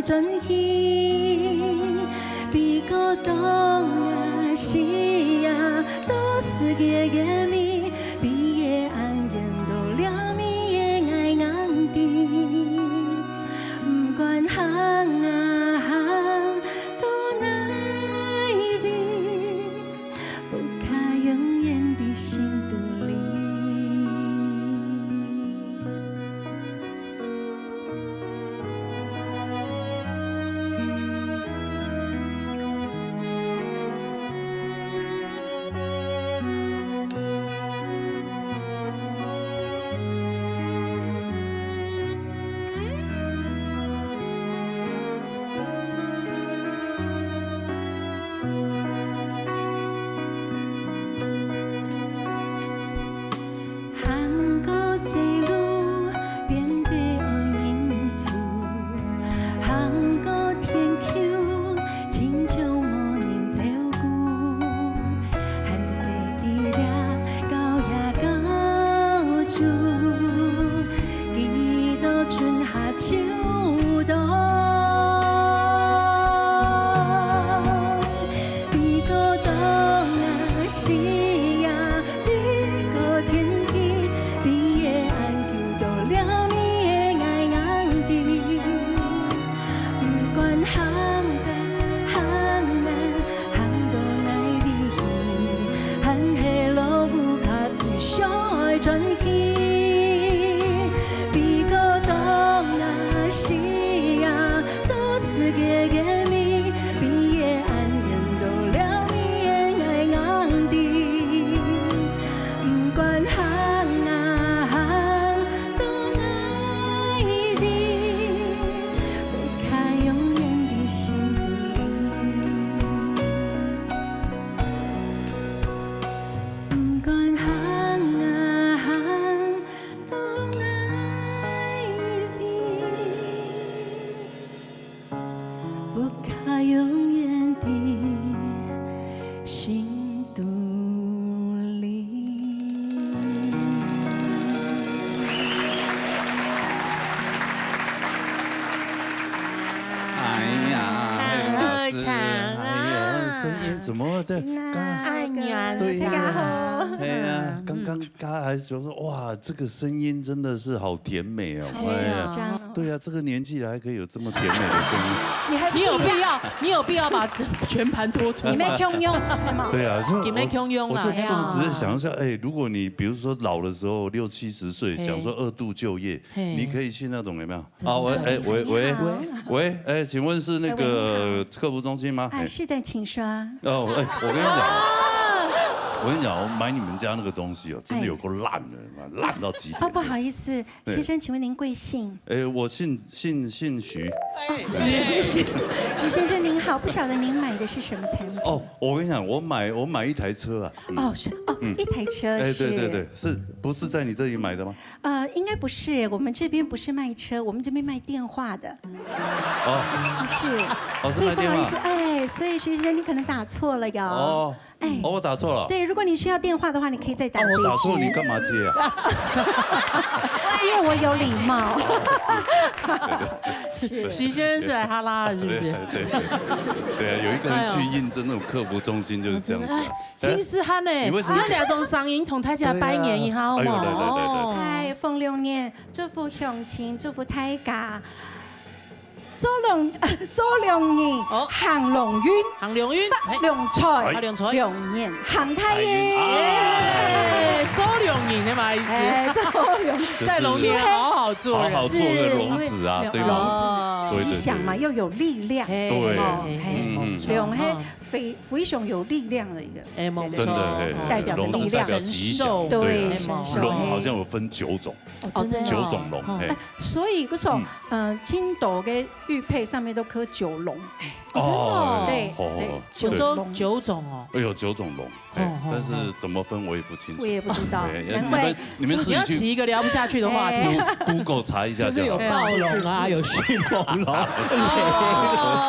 轉去，比高當啊，是啊，都是个个味，比夜暗煙都了味个愛眼底。毋管行啊行，到哪一位，屋下永遠在心肚裡。 行過細路，變得愛認輸。行過田坵，親像無人照顧。還細在這高野高處，幾多春夏秋冬。 比高當啊，是啊，比高天氣，比夜暗久到了你的眼眼底。毋管行遠行難，行到哪位去，還係老屋下最想愛轉去。比高當啊，是啊， 都是个个味，比夜暗煙都了味个愛眼底。毋管行啊行到哪一位，屋下永遠在心肚裡。毋管行啊行到哪一位， 屋下永遠在心肚裡。哎呀，很好听啊。哎呦，声音怎么的？刚，哎呀，对呀。大家好。哎呀，刚刚大家还觉得说，哇，这个声音真的是好甜美哦。哎呀，哎呀。 对啊，这个年纪了还可以有这么甜美的声音。你还你有必要，你有必要把整，全盘托出来吗？你没共用，是吗？对啊，所以你没共用啦，我，我就当时在想一下，哎呀。哎，如果你比如说老的时候六七十岁，嘿。想说二度就业，嘿。你可以去那种有没有？啊，喂，哎，喂，喂，你好。喂，哎，请问是那个哎，喂，你好。客服中心吗？哎，哎。是的，请说。哦，哎，我跟你讲，我跟你讲，我买你们家那个东西哦，真的有够烂的，哎。烂到极点。哦，不好意思， 对。先生，请问您贵姓？哎，我姓，姓，姓徐。哎，徐，徐先生您好，不晓得您买的是什么产品？哦，我跟你讲，我买，我买一台车啊。嗯。哦，是，哦，嗯。一台车是。哎，对，对，对，是，不是在你这里买的吗？呃，应该不是耶，我们这边不是卖车，我们这边卖电话的。哦。哦，是。哦，是卖电话。所以不好意思，哎，所以徐先生，你可能打错了哟。哦。 哎。哦，我打错了。对，如果你需要电话的话，你可以再打这一句。啊，我打错，你干嘛接啊？因为我有礼貌。是。徐先生是来哈拉的，是不是？对，对，对。对啊，有一个人去应征那种客服中心就是这样子啊。哎，真是罕呢，你为什么，用两种声音同大家拜年一下，好不好？对啊。哎呦，对，对，对，对。哦。嗨，凤六年，祝福乡亲，祝福大家。 做龍，做龍年，哦。行龍運，行龍運，發龍財，哎。發龍財。龍年行大運。大運啊。哎，做龍年的嘛意思。哎，做龍，在龍年好好做人。好好做个龍子啊，是，对吧？龙子，哦。吉祥嘛，对，对，对。又有力量。嘿，对。哦，嘿，嘿，嗯，嗯。龙，嘿，哦。非，非常有力量的一个，哎，没错。对，对，对，真的，嘿，代表着力量。龙是代表吉祥，神兽。对，对啊。神兽，龙好像有分九种。嘿。哦，真的哦。九种龙，哦。嘿。哎，所以，可是哦，嗯。呃，青岛的 玉佩上面都刻九龙。哎，哦，真的哦。对，好，好，对，好。九龙。九种，九种哦。哎呦，九种龙，哎，哦，哦，但是怎么分我也不清楚。我也不知道，哎，难怪。你们，你们自己去。你要起一个聊不下去的话题。哎。Go-，Google查一下就好。就是有暴龙啊，哎，是，是。有迅猛龙。哦。不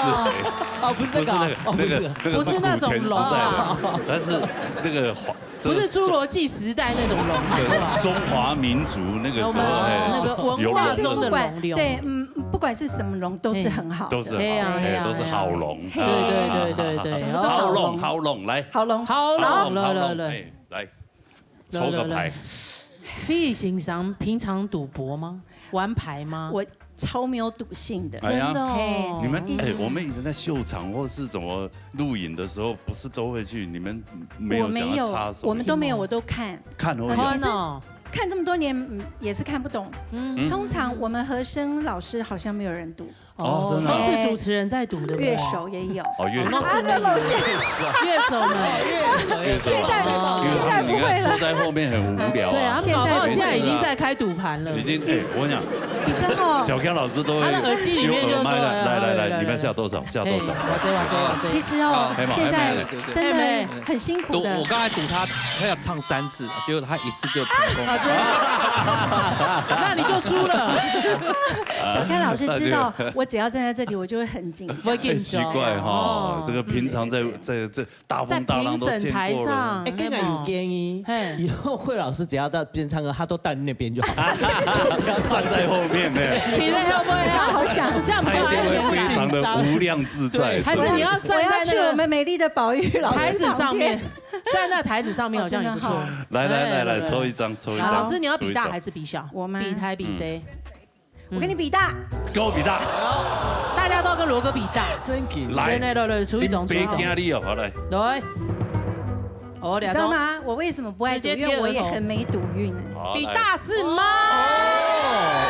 是，哎。哦，不是这个啊，不是那个，哦，不是。那个，那个是不是那种龙啊？古钱时代的，但是那个华 不是侏罗纪时代那种龙，好不好？对，中华民族那个时候，我们，哎，那个文化中的龙流。有龙这个。对，嗯，不管是什麼龍都是很好的。都是好，哎呀，哎呀，哎，都是好龍。哎呀。對，對，對，對，對。啊，好龍，好龍，來。好龍。好龍，好龍，來，來，好龍，來。哎，來，抽個牌。來，來，來。菲比先生平常賭博嗎？玩牌嗎？我超沒有賭性的。哎呀。真的哦。嘿。你們，哎，我們以前在秀場或是怎麼錄影的時候，不是都會去？你們沒有想要插手？我沒有，我們都沒有，我都看。看而已。看哦。可是看這麼多年，嗯，也是看不懂。嗯。通常我們和聲老師好像沒有人賭。哦，真的啊。都是主持人在賭，對不對？樂手也有。哦，樂手。啊，樂手。樂手們。樂手。現在，哦。現在不會了。因為你看，坐在後面很無聊啊。對啊，他們搞不好現在已經在開賭盤了。已經，哎，我跟你講，醫生哦。小剛老師都會他的耳機裡面就說，有耳麥的。來，來，來，哎，來，你們下多少？下多少？哎，我這，我這，我這。其實哦，哎，現在哎，真的很辛苦的。賭，我剛才賭他，他要唱三次，結果他一次就成功了。啊，真的？那你就輸了。小剛老師知道，那就我只要站在這裡，我就會很緊張。會緊張。哎，奇怪哈，哦。這個平常在，嗯。在，在大風大浪都見過了。在評審台上，哎，這個有建議，嘿。以後惠老師只要到邊唱歌，他都站那邊就好，就不要站在後面。站在後面，對。你的會不會啊？好想。這樣比較安全感。他一定會非常的無量自在。對。還是你要站在那個我要去我們美麗的寶玉老師台子上面，旁邊。站在台子上面好像也不錯。哦，真的哈。來，來，來，來，哎，抽一張，抽一張，好，老師，你要比大還是比小？抽一張。我嗎？比大比誰？嗯。 我跟你比大。跟我比大。大家都要跟羅哥比大。真緊。來。真的，來，來，出一張，你別出一張。驚你哦，好，來。來。哦，兩張。你知道嗎？我為什麼不愛賭？直接貼額頭。因為我也很沒賭運。好，來。比大是嗎？哦，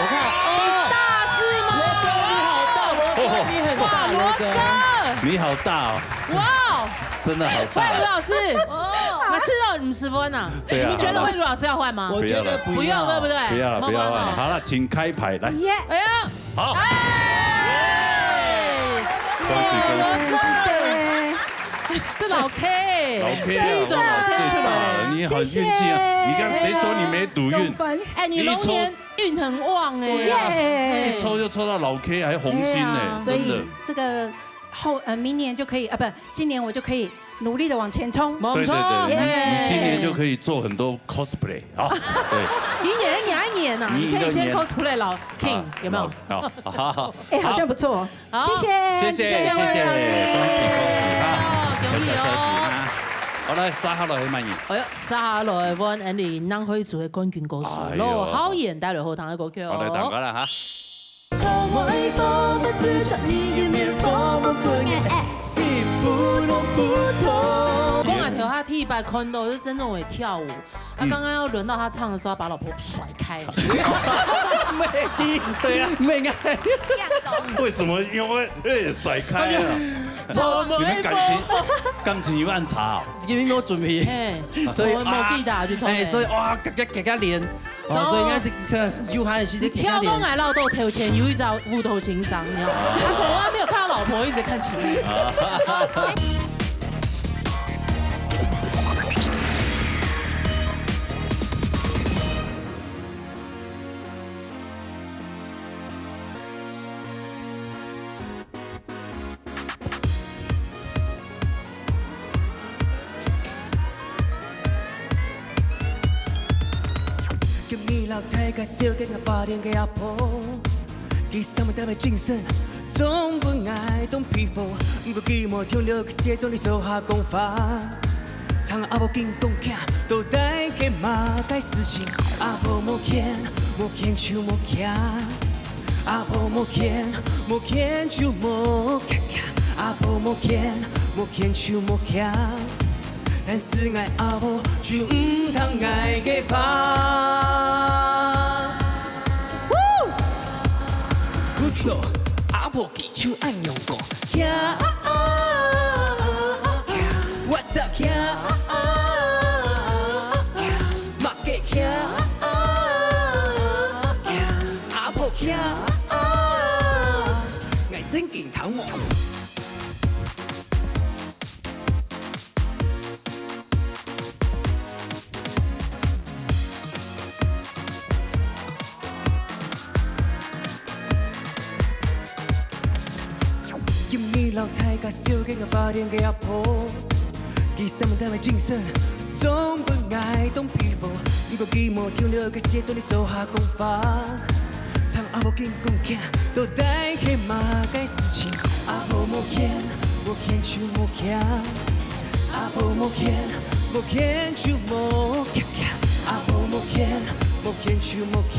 我看，哦。比大是嗎？羅哥，你好大，羅哥，你很大，哇，羅哥。羅哥。你好大哦。哇哦。真的好大。惠如老師，哦。啊，吃到你十分啊。 對啊，你們覺得惠如老師要換嗎？我覺得不要。不用，對不對？不要了，不要了。好了，請開牌，來。耶。哎呀，好。哎。恭喜，恭喜。哎，这老K，老K啊，第一种老K出来了。哇，最棒了，你好运气啊！谢谢。你看，谁说你没赌运？哎，你龙年运很旺哎。对啊，耶。一抽就抽到老K，还红心呢，哎呀，真的。所以这个后，呃，明年就可以，啊，不，今年我就可以 努力地往前衝。没错，对，对，对，你，哎。你今年就可以做很多cosplay啊。对。你演一年一年啊，你可以先cosplay老King，啊，有没有？好，好，好。哎，好像不错。好。谢谢，谢谢，谢谢，谢谢，谢谢，恭喜，恭喜啊！恭喜哦。好，来，接下來係麼人？哎喲，接下來換Andy，南海族个冠军歌手，哎喲。羅浩賢帶來好聽个歌曲哦。好，來，唱歌了哈。 講啊，頭下第一擺看到是曾宗偉跳舞，啊，嗯。剛剛要輪到他唱的時候，他把老婆甩開了。沒，對啊，沒啊。為什麼？因為，哎，甩開了。你們感情，感情有恁差哦？因為沒有準備。嘿，所以，我沒記得啊，就衝了。哎，所以，哇，給，給，給他連 哦，所以應該是這，有閒的時間你跳舞，𠊎老豆頭前有一隻烏頭先生，你知道嗎？他從來沒有看到老婆，一直看前面。今日摎大家紹介𠊎花蓮个阿婆，佢生活特別精神，總分𠊎當佩服。毋過佢無聽了，佢寫作你做下講法。聽阿婆緊講徛，到底係麼个事情？阿婆無牽，無牽就無徛。 阿婆無牽，無牽就無徛徛。阿婆無牽，無牽就無徛。但是𠊎阿婆就毋聽𠊎个話。呼！故所，阿婆佢就恁樣講：徛，我就徛， 麼个徛？阿婆徛，𠊎正經聽無。 今日摎大家紹介𠊎花蓮个阿婆，佢生活特別精神，總分𠊎當佩服。毋過佢無聽了，佢寫作你做下講法。聽阿無緊講徛，到底係麼个事情？阿婆無牽，無牽就無徛。阿婆無牽，無牽就無徛徛。阿婆無牽，無牽就無徛。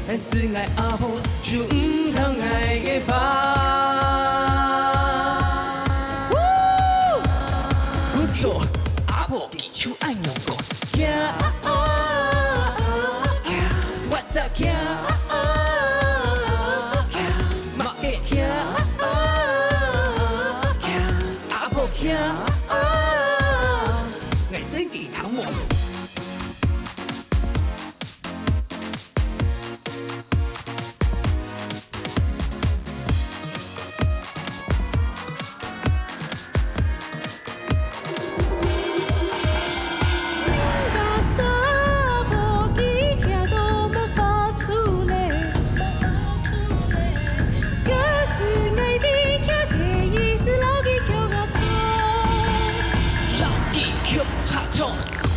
但是𠊎阿婆就毋聽𠊎个話。故所，阿婆佢就恁樣講：徛，我就徛。 阿婆徛，𠊎正經聽無。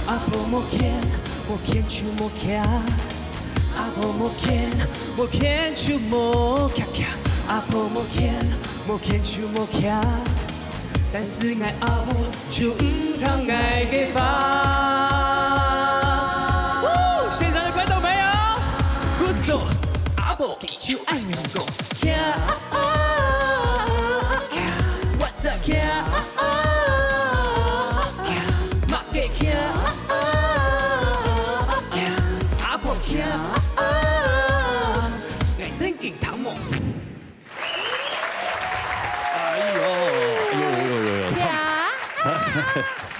阿婆無牽，無牽就無徛。阿婆無牽，無牽就無徛徛。阿婆無牽，無牽就無徛。但是𠊎阿婆就毋聽𠊎个話。現場的觀眾朋友，鼓手，阿婆就恁樣講：徛，我就徛。 麼个徛，阿婆徛，𠊎正經聽無。哎呦，哎呦，哎呦，哎呦，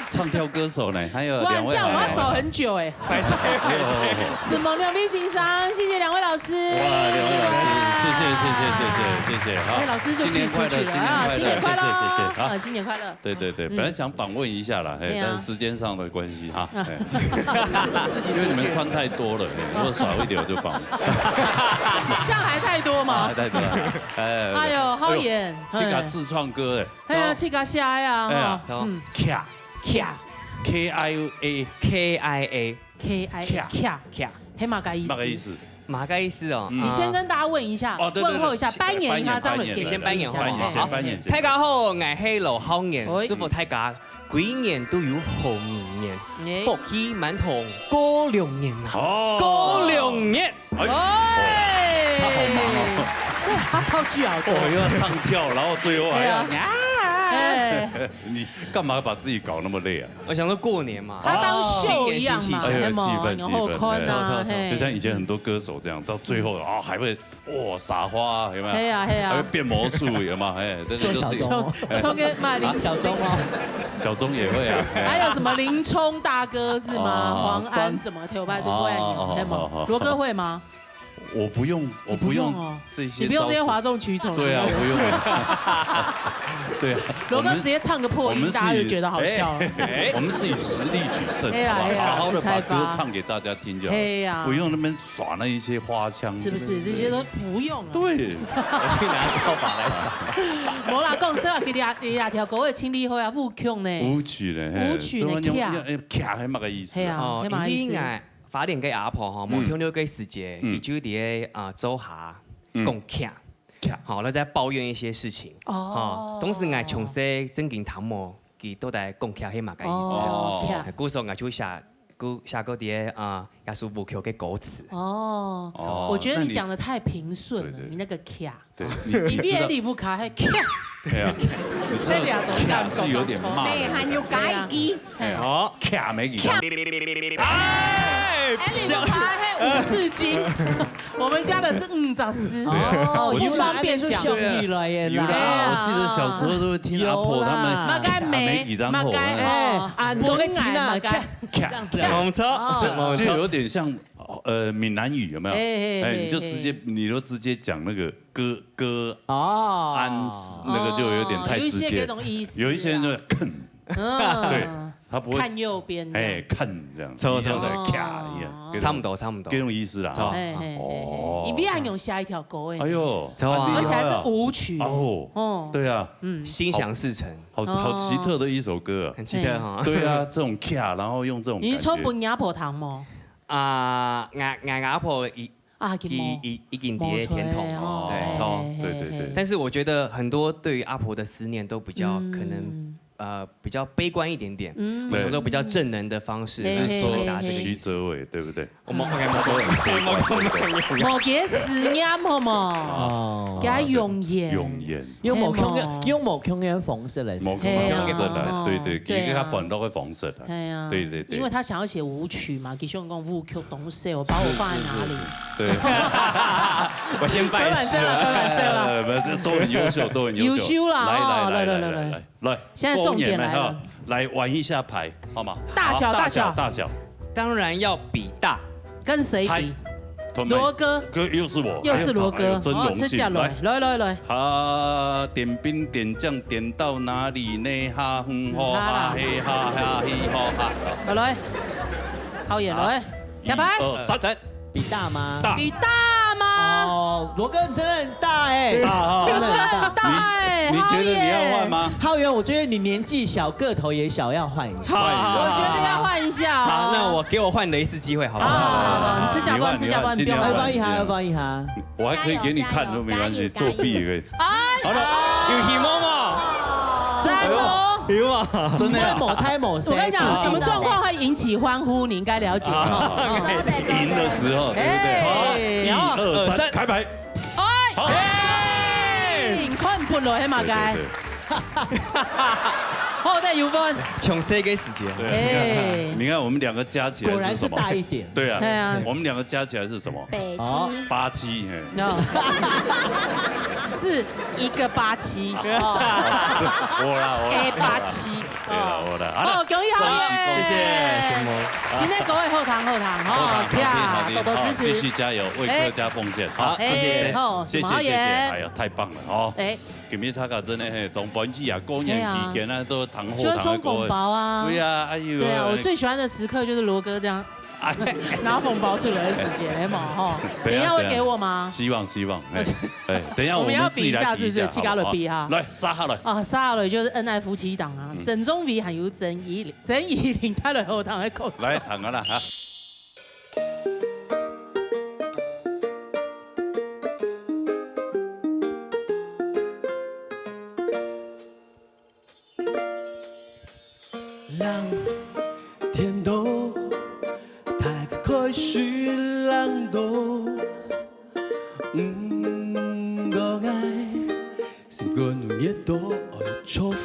唱，唱跳歌手呢，還有哇，兩位，這樣我要守很久哎。哎呦。沈蒙劉碧先生，謝謝兩位老師。哇，兩位老師，謝謝，謝謝，謝謝，謝謝，好。哎，老師就請出去了啊，新年快樂，新年快樂，謝謝，謝謝，好。啊，新年快樂。 對對對，嗯。本來想訪問一下啦，嘿，對啊。但是時間上的關係哈，啊。嘿。自己出去。因為你們穿太多了，嘿，如果少一點我就訪問。這樣還太多嗎？啊，太多了，哎，哎呦，好遠，哎呦，自家自創歌，哎。哎呀，自家寫的啊，哎呀，哈，嗯。徛，徛，K I A，K I A，K I A，徛，徛，徛。徛，係麼个意思？麼个意思？ 麼个意思哦？嗯。你先跟大家問一下，哦，對，對，對，問候一下，拜年一下，先，張磊給先拜年，先拜年，先拜年，先拜年。大家好，𠊎係羅浩年，喂。祝福大家，鬼年都有好人緣，哎。福氣滿堂過龍年啊！哦。過龍年！哎，哎。他好忙哦。對，他道具好多。哦，又要唱跳，然後最後還要，對啊。哎。你幹嘛把自己搞那麼累啊？ 我想說過年嘛，他當秀一樣嘛，新年新氣象。哎呀，有沒有？氣氛，氣氛，然後看啊，哎，嘿。就像以前很多歌手這樣，到最後啊，還會，哇，撒花，有沒有？嘿啊，嘿啊。還會變魔術，有沒有？哎，這個就是，做小鐘哦。哎。像，像跟馬林，小鐘哦。小鐘也會啊，哎。還有什麼林聰大哥是嗎？哦，黃安什麼，頭擺都會啊，哦，哦，有沒有？哦，哦，哦。羅哥會嗎？ 我不用，我不用，你不用哦，這些，你不用這些譁眾取寵，對啊，是不是？我不用。對啊，羅哥直接唱個破音，我們，大家就覺得好笑了。我們是以，哎，我們是以實力取勝，對啦，好不好？對啦，好好地把歌唱給大家聽就好，實在吧。對啊。不用那邊耍那一些花腔。是不是？這些都不用了。對。我去拿掃把來掃。無啦，講實話，其實啊，你那條歌也清理好啊，舞曲呢？舞曲呢？嘿，舞曲呢，這玩意兒，徛。哎，徛係麼个意思啊？嘿啊，哦，係麼个意思？因為𠊎 花蓮个阿婆吼，嗯。無聽到个時節，嗯。佢就佇个，啊，灶下，嗯。講徛，徛。吼，然後在抱怨一些事情。哦。吼，當時𠊎從細正經聽無，佢到底講徛係麼个意思啊？哦，徛。故所𠊎就寫，故寫過佇个，啊，耶穌舞曲个歌詞。哦，哦，我覺得你講得太平順了，那你，對，對。你那個徛。 對，你，你知道，你別的禮物卡還卡。對啊，你知道這兩種感覺卡是有點罵人的。對，還有加一句。對啊。哎，好，卡沒幾張。哎，禮物卡還五字經，我們家的是五十四，哦，哦，我記得，不方便講。有啦，有啦，對啊。我記得小時候都會聽阿婆他們有啦。卡沒幾張口啊。麼个沒，麼个，哎，哦，啊，你都會聽啊，本來麼个。卡，卡。這樣子啊。沒錯，哦。沒錯。就有點像 呃，閩南語有沒有？哎，哎，哎，你就直接，哎。你就直接講那個歌，歌哦。安，那個就有點太直接。哦，有一些這種意思啦。有一些人就會看，嗯。對，他不會，看右邊這樣子。哎，看這樣，錯，你像在卡一樣，哦。這種，差不多，差不多。這種意思啦，哈。哎，哎，哎，哎。哦。你不要用下一條歌，哎。哎呦，差不多啊。啊，厲害啊。而且還是舞曲。哦，哦。對啊。嗯。心想事成。好，好奇特的一首歌啊。很奇特哈。哎。對啊，這種卡，然後用這種感覺。你是唱分阿婆聽無？ 啊，𠊎，𠊎阿婆以，啊，佢已，已，已經在天堂。無錯哦，對，嘿，嘿，對，對，對。嘿。但是我覺得很多對於阿婆的思念都比較可能，嗯。呃，比較悲觀一點點，嗯。我想說比較正能的方式來傳達這個意思。嘿，嘿，嘿，嘿。徐哲偉，對不對？我們，OK，我們，我們，無，佢个思念，好無？哦。佢个容顏。容顏。用無共樣，嘿無。用無共樣个方式來思念。無共樣个方式來，嘿啊。對，對，對啊。佢个歡樂个方式啊。嘿啊。對，對，對。因為他想要寫舞曲嘛，佢想講舞曲當少，把我放在哪裡？是，是，是，是。對。我先拜師了。開玩笑啦，開玩笑啦。呃，沒有，這都很優秀，都很優秀。優秀啦，來，來，哦，來，來，來，來，來。來。來，現在重點來了。過年了哈，來玩一下牌，好嗎？大小，好，大小。大小，大小。當然要比大。跟誰比？嗨，同學，羅哥。哥，又是我。又是羅哥。哎呦，真榮幸。哦，真正來。來。來，來，來。啊，點兵點將點到哪裡呢？哈，哼，吼，哈，嘿，哈，哈，嘿，吼，哈。來，來。好，也來。好。 一、二、三。三，比大嗎？大。比大嗎？哦，羅哥，你真的很大欸。大哦。真的很大。大欸，你，你覺得你要換嗎？浩源。浩源，我覺得你年紀小，個頭也小，要換一下。換一下。我覺得要換一下哦。好，那我，給我換的一次機會，好不好？好，好，好，好，你吃假飯，你換，吃假飯，你換，不用換。盡量換，要不然一下，要不然一下。我還可以給你看，加油，都沒關係，加油，作弊也可以。加油。 哎，好了。有希望嗎？讚哦。有啊。真的啊。太猛，太猛，我跟你講，誰？什麼狀況會引起歡呼，你應該了解哈。啊，贏的時候，對不對？哎，好。一、二、三，開牌。哎，好。哎，你看不落，嘿嘛該。對，對，對。好，再有分。從這個時間。對啊，你看，哎。你看我們兩個加起來是什麼？果然是大一點。對啊，對啊。我們兩個加起來是什麼？北七。哦。八七，嘿。 No。是一個八七，哦。我啦，我啦。A八七，對啦，我啦。好啦，哦，恭喜浩源。恭喜，恭喜。謝謝。什麼？新的歌會後堂，後堂，哦，好聽，好聽，好聽。多多支持。好，繼續加油，為客家奉獻。哎。好，哎，謝謝。好，謝謝，什麼浩源？謝謝。哎呀，太棒了，哦。哎。今日大家真的，嘿，當歡喜啊，過年期間啊，嘿啊。都談好談好。就要送紅包啊。對啊，哎呦，對啊，我最喜歡的時刻就是羅哥這樣。 哎。拿紅包出來的時間，哎嘛，吼。等一下，等一下會給我嗎？希望，希望，哎，哎，等一下我們要比一下，我們自己來比一下，是不是？自家來比哈。好不好？來，續下來。啊，續下來就是恩愛夫妻檔啊，嗯。曾宗偉還有曾怡玲，曾怡玲，大家好，大家好。來，談啊啦，哈。 冷，天都，大家開始冷凍。毋過𠊎，心肝有熱到愛著火。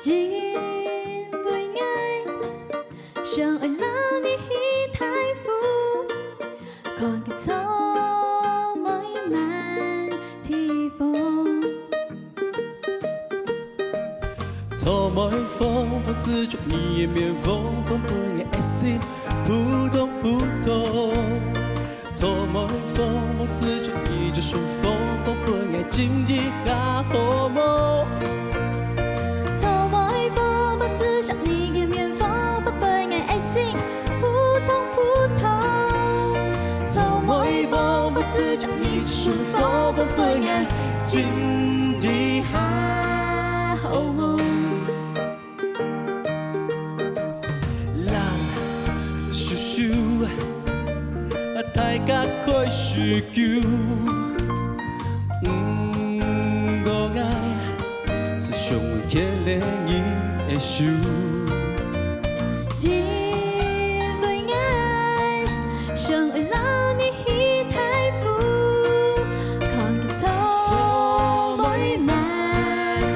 因為𠊎，想愛摎你去大湖，看佢草莓滿地紅。 草莓風風吹著你个面紅，紅分𠊎个心撲通撲通。草莓風風吹著你个手風，風分𠊎浸一下好無？草莓風風吹著你个面紅，風分𠊎个心 撲通撲通。草莓風風吹著你个手風，風分𠊎浸一下好無？冷咻咻，大家開始勼。毋過𠊎， 思想牽連你个手。因為𠊎想愛摎你去大湖，看佢草莓滿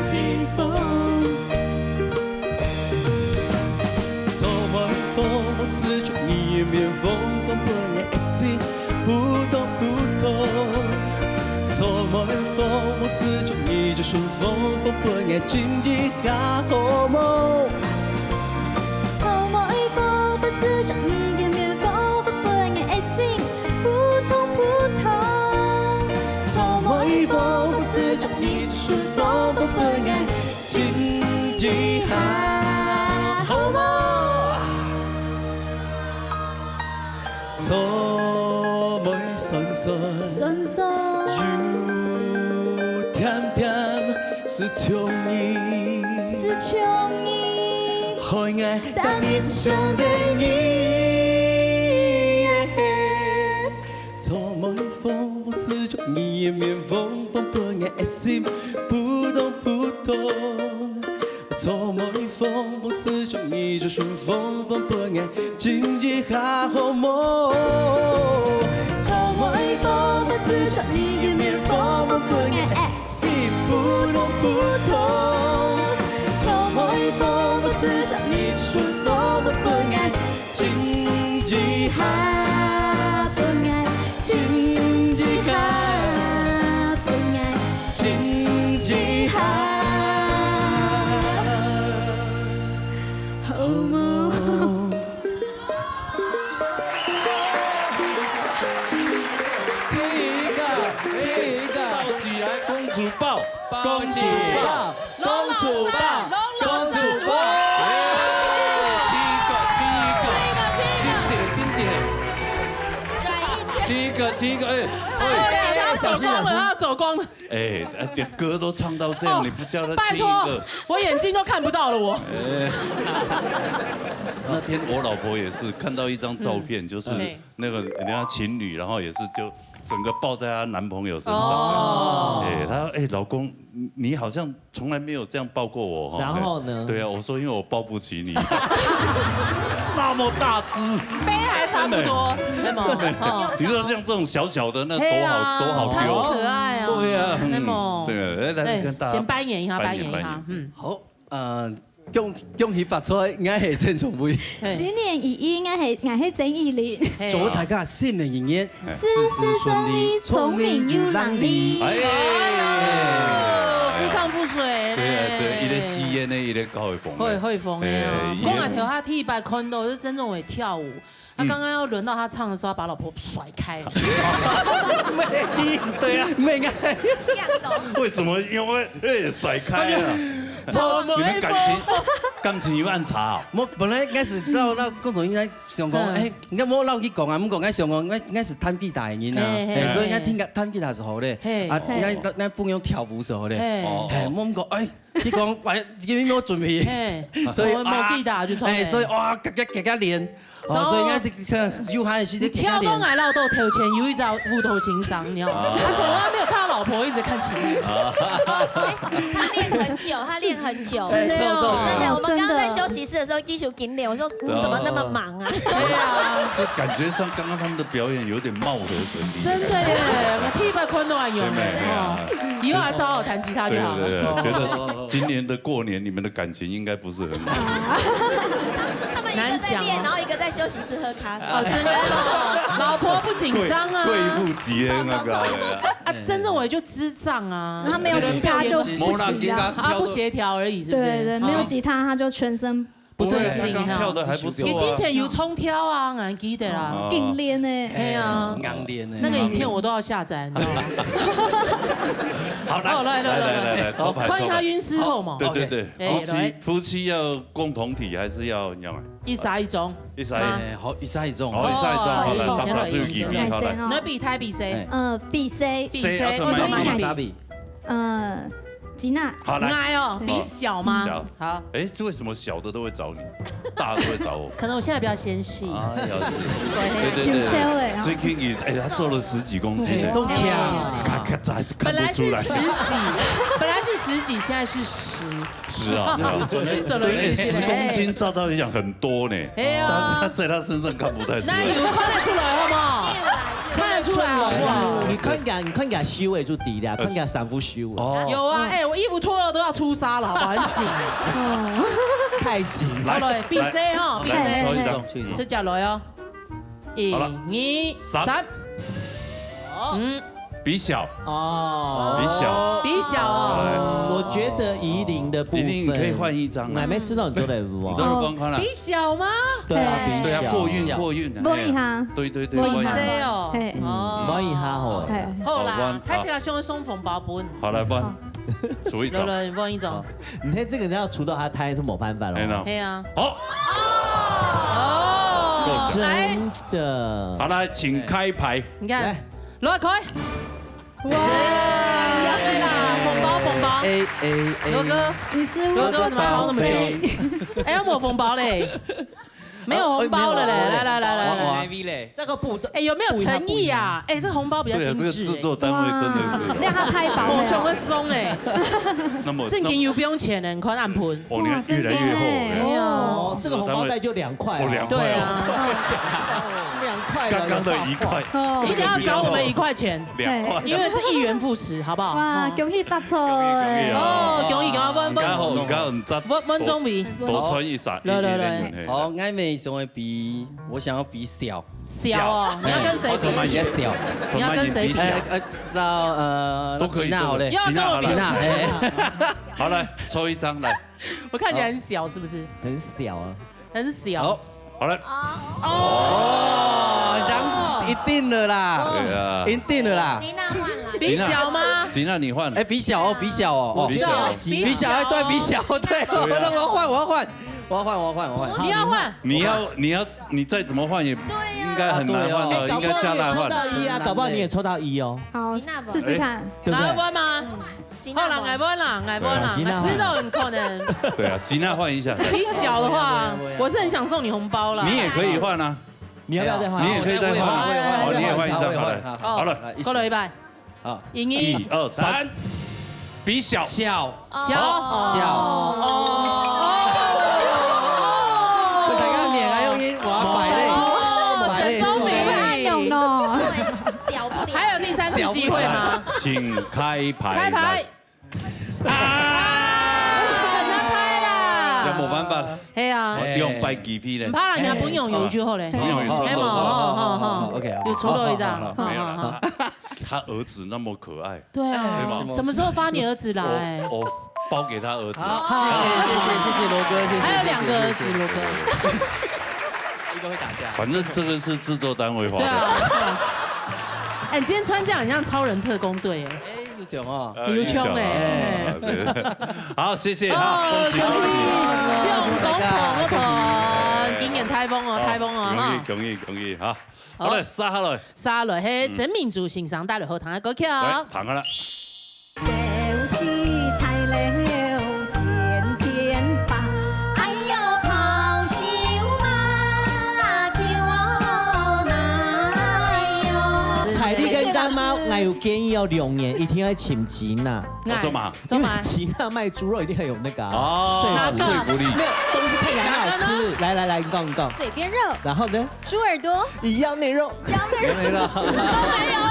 地紅。草莓風風吹著你个面紅，風分𠊎个心 撲通撲通。草莓風風吹著你个手風，風分𠊎浸一下好無？草莓風風吹著你个面紅，風分𠊎个心撲通撲通。草莓風風吹著你个手風，風分𠊎 浸一下好無？草莓酸酸，酸酸，又甜甜，係像你，係像你，害𠊎當日想著你。草莓風風吹著你的面，風風分𠊎的心撲通撲通。草莓風風吹著你的唇，風風分𠊎親一下好無？草莓風風吹著你的面，風風分𠊎的心撲通撲通。草莓風風吹著你的唇，風風分𠊎 親一下分𠊎，親一下分𠊎，親一下，好無？親一个，親一个。抱起來，公主抱，公主抱。 公主抱，公主抱。親一个，親一个，親一个，親一个。親一个，親一个，哎，哎，他走光了，他走光了。哎，哎，歌都唱到這樣，哦，你不叫他親一个。拜託，我眼睛都看不到了，我。哎，那天我老婆也是看到一張照片，就是那個人家情侶，然後也是就整個抱在她男朋友身上。哦。哎，她說：“哎，老公，你，你好像從來沒有這樣抱過我，哈。”然後呢？對啊，我說：“因為我抱不起你。”那麼大隻。杯還差不多，對嗎？哦。你說像這種小小的，那多好，對啊，多好丟。好可愛哦。對啊，嗯，對嗎？對，來，來，哎，跟大家先扮演一下，扮演，扮演一下，扮演。嗯。好，呃，恭，恭喜發財，𠊎係鄭中偉。嘿。新年如意，𠊎係，𠊎係曾依林。嘿。祝大家新年一年 事事順利，聰明又伶俐。哎。哎喲，夫唱婦隨咧。對啊，對，一个吸煙的，一个高海峰的。海，海峰的啊。哎，講啊，頭下第一擺看到是鄭中偉跳舞，他剛剛要輪到他唱的時候，他把老婆甩開。對啊。為什麼因為，哎，甩開了？你們感情，感情有恁差哦？我本來應該是知道那各種應該 想講，嗯。哎，應該無摎佢講啊，毋過𠊎想講，𠊎，𠊎係彈吉他个人啊，嘿，嘿。哎，所以𠊎聽彈吉他係好咧，嘿。啊，嘿。𠊎，𠊎，𠊎朋友跳舞係好咧，嘿。哦。嘿，無毋過，哎，佢講，哎，因為無準備，嘿。所以，無，無吉他就出來。啊，哎，所以，哇，遽遽遽遽練，哦，哦。所以𠊎這，這有閒个時間遽遽練。你跳到𠊎老豆頭前有一隻舞蹈欣賞，你知道嗎？啊。他從來沒有看到老婆一直看前面。啊。他練很久，他練很久。真的哦。真的，我們剛剛在休息室的時候，繼續緊練，我說，嗯，怎麼那麼忙啊？對啊。就感覺上剛剛他們的表演有點貌合神離。真的耶，我第一擺看到恁樣耶，對，沒有啊。哦，以後還是好好彈吉他就好了。對，對，對，覺得今年的過年，你們的感情應該不是很好。他們一個在練，難講哦。然後一個在休息室喝咖啡。哦，真的哦，老婆不緊張啊。貴，貴婦級的那個，常常吵。對啊。啊，鄭中偉就智障啊。他沒有吉他就不行啊。沒啦，吉他跳得啊，不協調而已，是不是？對，對，沒有吉他他就全身 不對勁哈。不會，他剛跳得還不錯啊。你之前有衝跳啊，𠊎記得啦。哦。緊練呢。哎呀，硬練呢。那個影片我都要下載，你知道嗎？好，來，哦，來，來，來，來，來，來，抽牌，好，看一下運勢好嗎？對，對，對，哎，夫妻，來。夫妻要共同體還是要恁樣啊？一儕一種。一儕。啊。哎，好，一儕一種。好，一儕一種，好，來，哦，大家注意，一人一種。來先哦。來比，來比誰？哎。呃，比誰？比誰？誰要怎麼樣？我怎麼樣？ 呃，吉娜。好，來。𠊎哦，比小嗎？小。好。哎，這為什麼小的都會找你，大的會找我？可能我現在比較纖細。哎呀，是。對。對，對，對，對。有超的啊。最近也，哎，他瘦了十幾公斤呢。哎，都跳。看，看，看，看不出來。本來是十幾，本來是十幾，現在是十。是啊。有，有，有，有。哎，十公斤照道理講很多呢。哎呀。但是他在他身上看不太出來。哪有看得出來，好不好？看得出來，好不好？你看起來，你看起來修為就低了，看起來三副修了。哦。有啊，哎，我衣服脫了都要出痧了，好不好？很緊。哦。太緊了。好了，比誰哈，比誰？來，抽一張。吃下來哦。一，好了。二，三。三。嗯。比小。哦。比小。比小哦。我覺得怡琳的部分，怡琳，你可以換一張啊。還沒吃到你就得忘。你這個光看了。比小嗎？對啊，比小。對啊，過運，過運。問一下。哎呀，對，對，對，問一下。問一下。誰哦？嘿。哦。問一下好了。嘿。好啦，好，問，他現在先送紅包分。好，來問。好。出一張。來，來，問一張。好。你看這個人要除到他，他也是沒辦法了。哎喲。對啊。好。哦。來。真的。好，來，請開牌。你看。來。 來，開。哇！是，要開啦，紅包，紅包。哎，哎，哎。羅哥，你是我的寶貝。羅哥，怎麼還熬那麼久？哎，要摸紅包嘞。没有红包了嘞，啊，来来来来来，哇，哇。这个布，哎，有没有诚意啊？哎，这个红包比较精致，对啊，这个制作单位真的是，哇，那他太薄了。我想要松哎，那么正经又不用钱呢，你看暗盆。哦，你看越来越厚了。哇，真的哎。哎呀。哦，这个红包袋就两块哦。哦，两块哦。对啊。两块了，刚刚的一块。哦。你等下找我们一块钱，两块。因为是一元复始，好不好？哇，哦。恭喜发财。恭喜恭喜哦。哦，恭喜恭喜，问问，你看好，你看好，你看，问问钟伟。多穿一衫，来来来。一点点，嘿。好，𠊎们想要比，我想要比小。小哦，你要跟谁比？我同你比小。你要跟谁比？哎，呃，那，呃，都可以，那吉娜好嘞。都可以。又要跟我比。吉娜，哎。好，来，抽一张，来。我看起来很小，是不是？很小啊。很小。好。好了。哦，这样一定了啦。对啊。一定了啦。吉娜换啦。比小吗？吉娜，你换。哎，比小哦，比小哦，哦。比小。比小，哎，对，比小，对，对啊。那我要换，我要换，我要换，我要换，我要换。你要换？你要，你要，你再怎么换也对啊。应该很难换到，啊，对哦。应该加大换。哎，搞不好你也抽到一啊，搞不好你也抽到一哦。好，吉娜吧。试试看。哎。对不对？拿换吗？嗯。 好啦，爱问啦，爱问啦，对啊，吉娜。知道很可能。对啊，吉娜换一下。比小的话，我是很想送你红包啦。你也可以换啊。你要不要再换？你也可以再换啊。我再，我也换，哦，你也换一张，我也换，好了。好，好了。好，来，一起。过了一半。好。英英。一二三，比小。小。小。哦。小。哦。哦。这大家免啊，用音，我要摆嘞。哦，摆嘞，陈宗明。这个按用哦。小不了。还有第三次机会吗？请开牌。开牌。 啊！那开啦。也没办法。嘿啊。用白鸡皮嘞。毋怕啦，人家本用油就好嘞。本用油就好。嘿嘛，好，好，好，好，好，OK，OK。有抽到一张，好，好，好，好，没有了。好，好。他儿子那么可爱。对啊，对吧？什么时候发你儿子来？我，我包给他儿子。好，谢谢，谢谢，谢谢罗哥，谢谢，还有两个儿子，谢谢，谢谢。罗哥。一个会打架。反正这个是制作单位花的。对啊。哎，你今天穿这样很像超人特工队耶。哎， 有种哦。呃，有种哎。有种啊，对，对。好，谢谢哈，哦，恭喜，恭喜。恭喜。用公婆个婆，今年大豐哦，哦，大豐哦，哈。恭喜，恭喜，恭喜，好。好。好嘞，杀下來。殺下來，嘿，嗯。曾明珠先生帶來好聽个歌曲哦。來，聽下來。 彩禮跟單媽，𠊎有建議哦，兩年一定要請吉娜。哦，做麼？做麼？因為吉娜賣豬肉一定很有那個啊，哦，說服力。說服力。沒有，東西看起來很好吃。哪個呢？來，來，來，你講，你講。嘴邊肉。然後呢？豬耳朵。一樣內肉。一樣內肉。都沒有。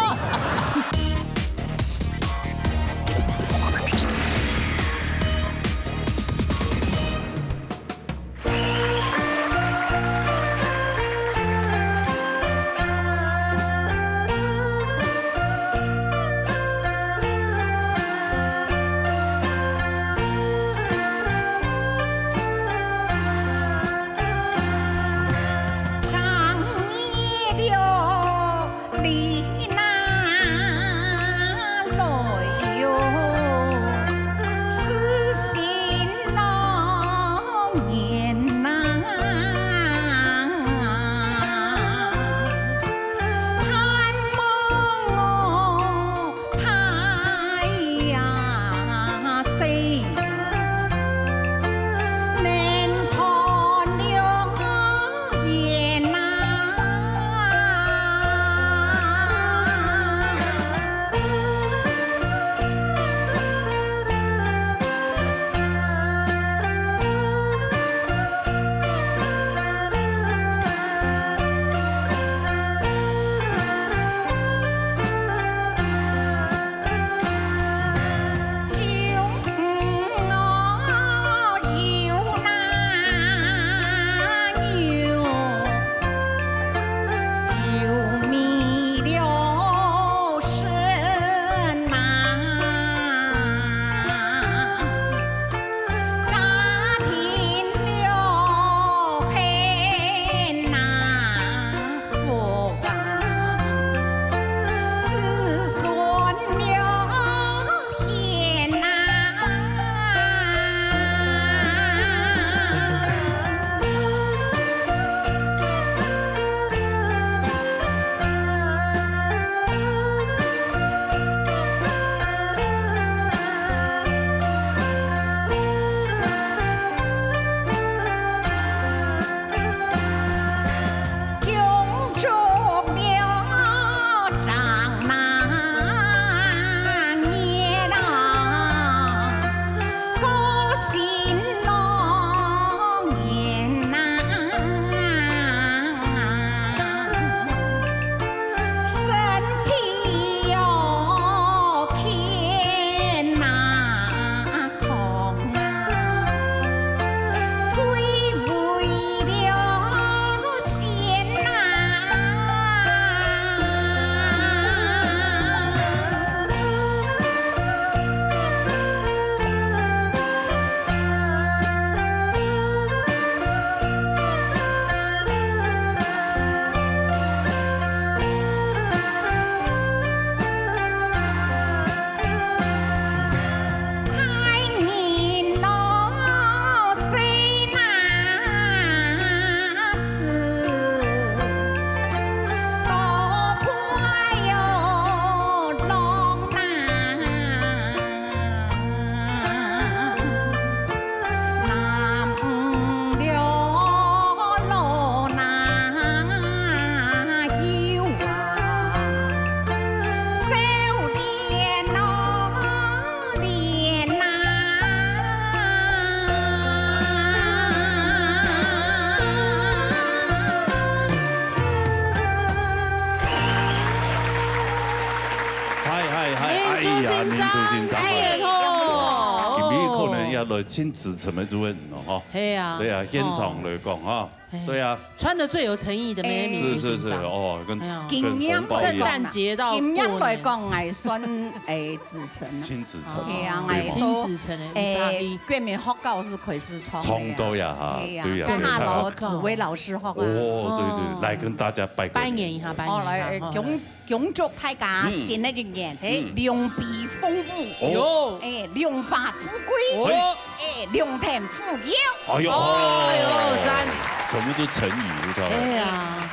嗨嗨嗨，民族先生，哎呀，民族先生，新年好。今日可能要來親自成為主人了哈。係啊。對啊，現場來講哈。哦。對啊。穿得最有誠意的咩，哎。民族先生。是是是，哦，跟，哎呀。跟紅包一樣。聖誕節到過年。今年來講，𠊎算，哎，子承啊。親子承啊。係啊，對嘛。𠊎都，親子承的，哎，有啥意思？國民學校係開始唱的啊。唱到呀哈，係啊，對呀，對呀。跟下老紫薇老師學啊。哦，對對，來跟大家拜個年。拜年一下，拜年一下，哦，來，哈。恭 恭祝大家新的一年，嗯。龍飛鳳舞，哦。哎，龍華富貴，哦。哎，龍騰虎躍。哎呦，哎呦，讚。全部都成語，你知道嗎？哎呀，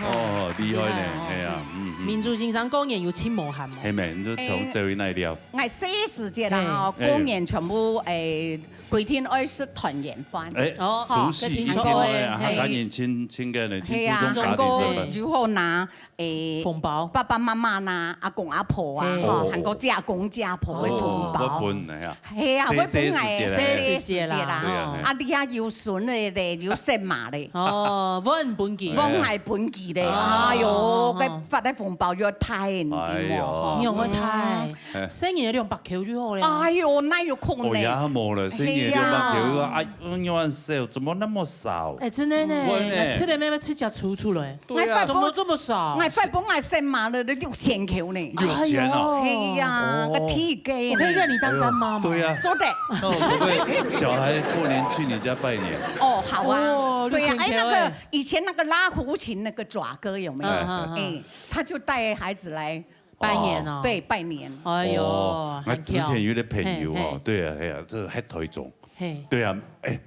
哦，厲害呢，厲害哦。哎呀，嗯，嗯。民族先生過年有請無閒無？係咩，你就從這位那一條。哎，𠊎細時節啦，吼，嘿。過年全部，哎，規定愛食團圓飯。哎，哦，除夕一定要，好，這聽說，哎，哎，客家人親，親个呢，親，係啊，祖宗家庭，祖宗，真的。就好拿 哎，紅包。爸爸媽媽啦，阿公阿婆啊，嘿。吼，還過姐公姐婆个紅包。哦，會分个呀。係啊，會分个，細，細時節啦。細時節啦。對啊，嘿。啊，你啊有孫个咧，有細嫲咧。哦，分分佢。分還分佢咧，哦。哎喲，該發个紅包又大，你知無？哎喲。吼。你有會大？嗯。細人仔兩百箍就好了。哎喲，哪有可能？哦，也無了，細人仔兩百箍，係啊。哎，你還少，怎麼那麼少？哎，真的呢，會呢。那吃的妹妹吃家出出來。 對啊。怎麼這麼少？𠊎發分𠊎細嫲了，六千箍呢。六千啊？哎喲。係呀，哦。該體格呢。我可以認你當乾媽嗎？哎喲，對啊。做得。那我可不可以小孩過年去你家拜年？哦，好啊。哦，對呀，哎，六千箍哎。那個以前那個拉胡琴那個爪哥有沒有？嗯，嗯，嗯。哎，他就帶孩子來。拜年哦。對，拜年。哎喲，哦，那之前有個朋友哦，很巧。嘿，嘿。對啊，哎呀，這還頭一種。嘿。對啊，哎，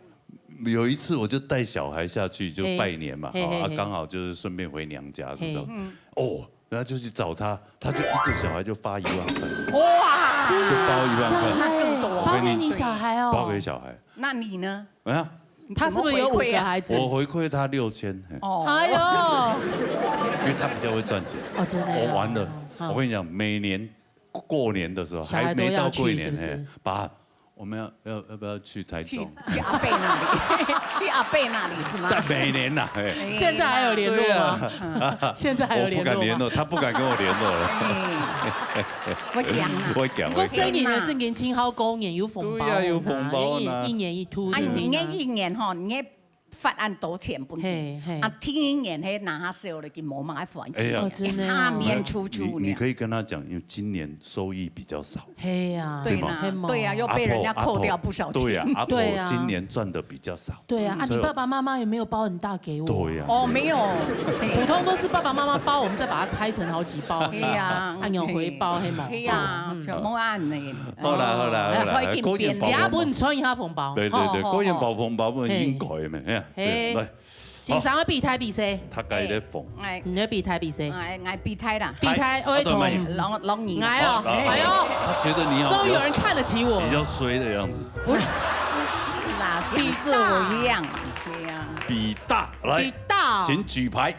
有一次我就帶小孩下去就拜年嘛，嘿，嘿，哦，啊，嘿。剛好就是順便回娘家，是這樣。嘿。嗯。哦，然後就去找他，他就一個小孩就發一萬塊，哇！就包一萬塊。真的耶，那更多。我跟你，包給你小孩哦。包給小孩。那你呢？啊？他是不是有五個孩子？我回饋他六千，嘿。哦。哎喲。因為他比較會賺錢。哦，真的呀。我完了，嗯。我跟你講，每年過年的時候，小孩都要去，還沒到過年，是不是？嘿，爸， 我們要，要，要不要去台中？去，去阿伯那裡，去阿伯那裡是嗎？但每年吶，哎。哎。現在還有聯絡嗎？對啊。現在還有聯絡嗎？我不敢聯絡，他不敢跟我聯絡了。哎。會講啊。會講，毋過細人仔正經盡好過年，有紅包拿，對啊，有紅包拿。一，一年一度，啊，你該一年吼，你該發恁多錢分佢，嘿，嘿。啊，第二年，嘿，拿較少了，佢無麼个歡喜。哎呀。哦，真的哦。下面出去呢。你，你可以跟他講，因為今年收益比較少。 係啊，對嘛？對啦，對啊，又被人家扣掉不少錢。阿婆，阿婆，對啊，阿婆對啊。今年賺得比較少。對啊，啊，所以你爸爸媽媽也沒有包很大給我啊。對啊。哦，沒有。普通都是爸爸媽媽包，我們再把它拆成好幾包。對啊。啊，有回包，嘿嘛。對啊，嗯。全部恁呢。好啦，好啦，好啦，哦。過年包紅包。也分你穿一下紅包。對，對，對，吼，過年包紅包，吼，應該嘛，嘿。嘿。對，來。 先生愛比大比細。大概咧放。哎，你愛比大比細。哎，𠊎比大啦。比大，我會同。啊，對，慢一點。老，老二啦。哎喲，哦，哎喲。他覺得你好，終於有人看得起我。比較衰的樣子。不是，不是啦，講自我一樣。比大。對啊。比大，來，比大。請舉牌。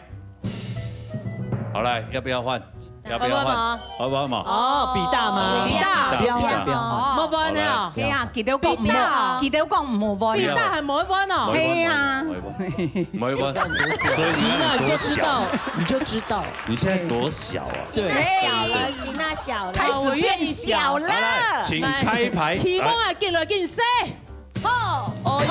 好，來，要不要換？ 要不要換？好不好？好不好嘛？哦，比大嗎？比大。不要換，不要換。哦。莫換了。好，來。哎呀，佢兜講毋好，比大。佢兜講毋好換。比大還莫換哦。莫換，係啊。莫換，莫換。所以你看你多小。行了，你就知道，你就知道。你現在多小啊？對。吉娜小了，吉娜小了。開始變小了。好，我願意小。好，來，請開牌。來，題目啊，來。緊來緊細。 好。哦，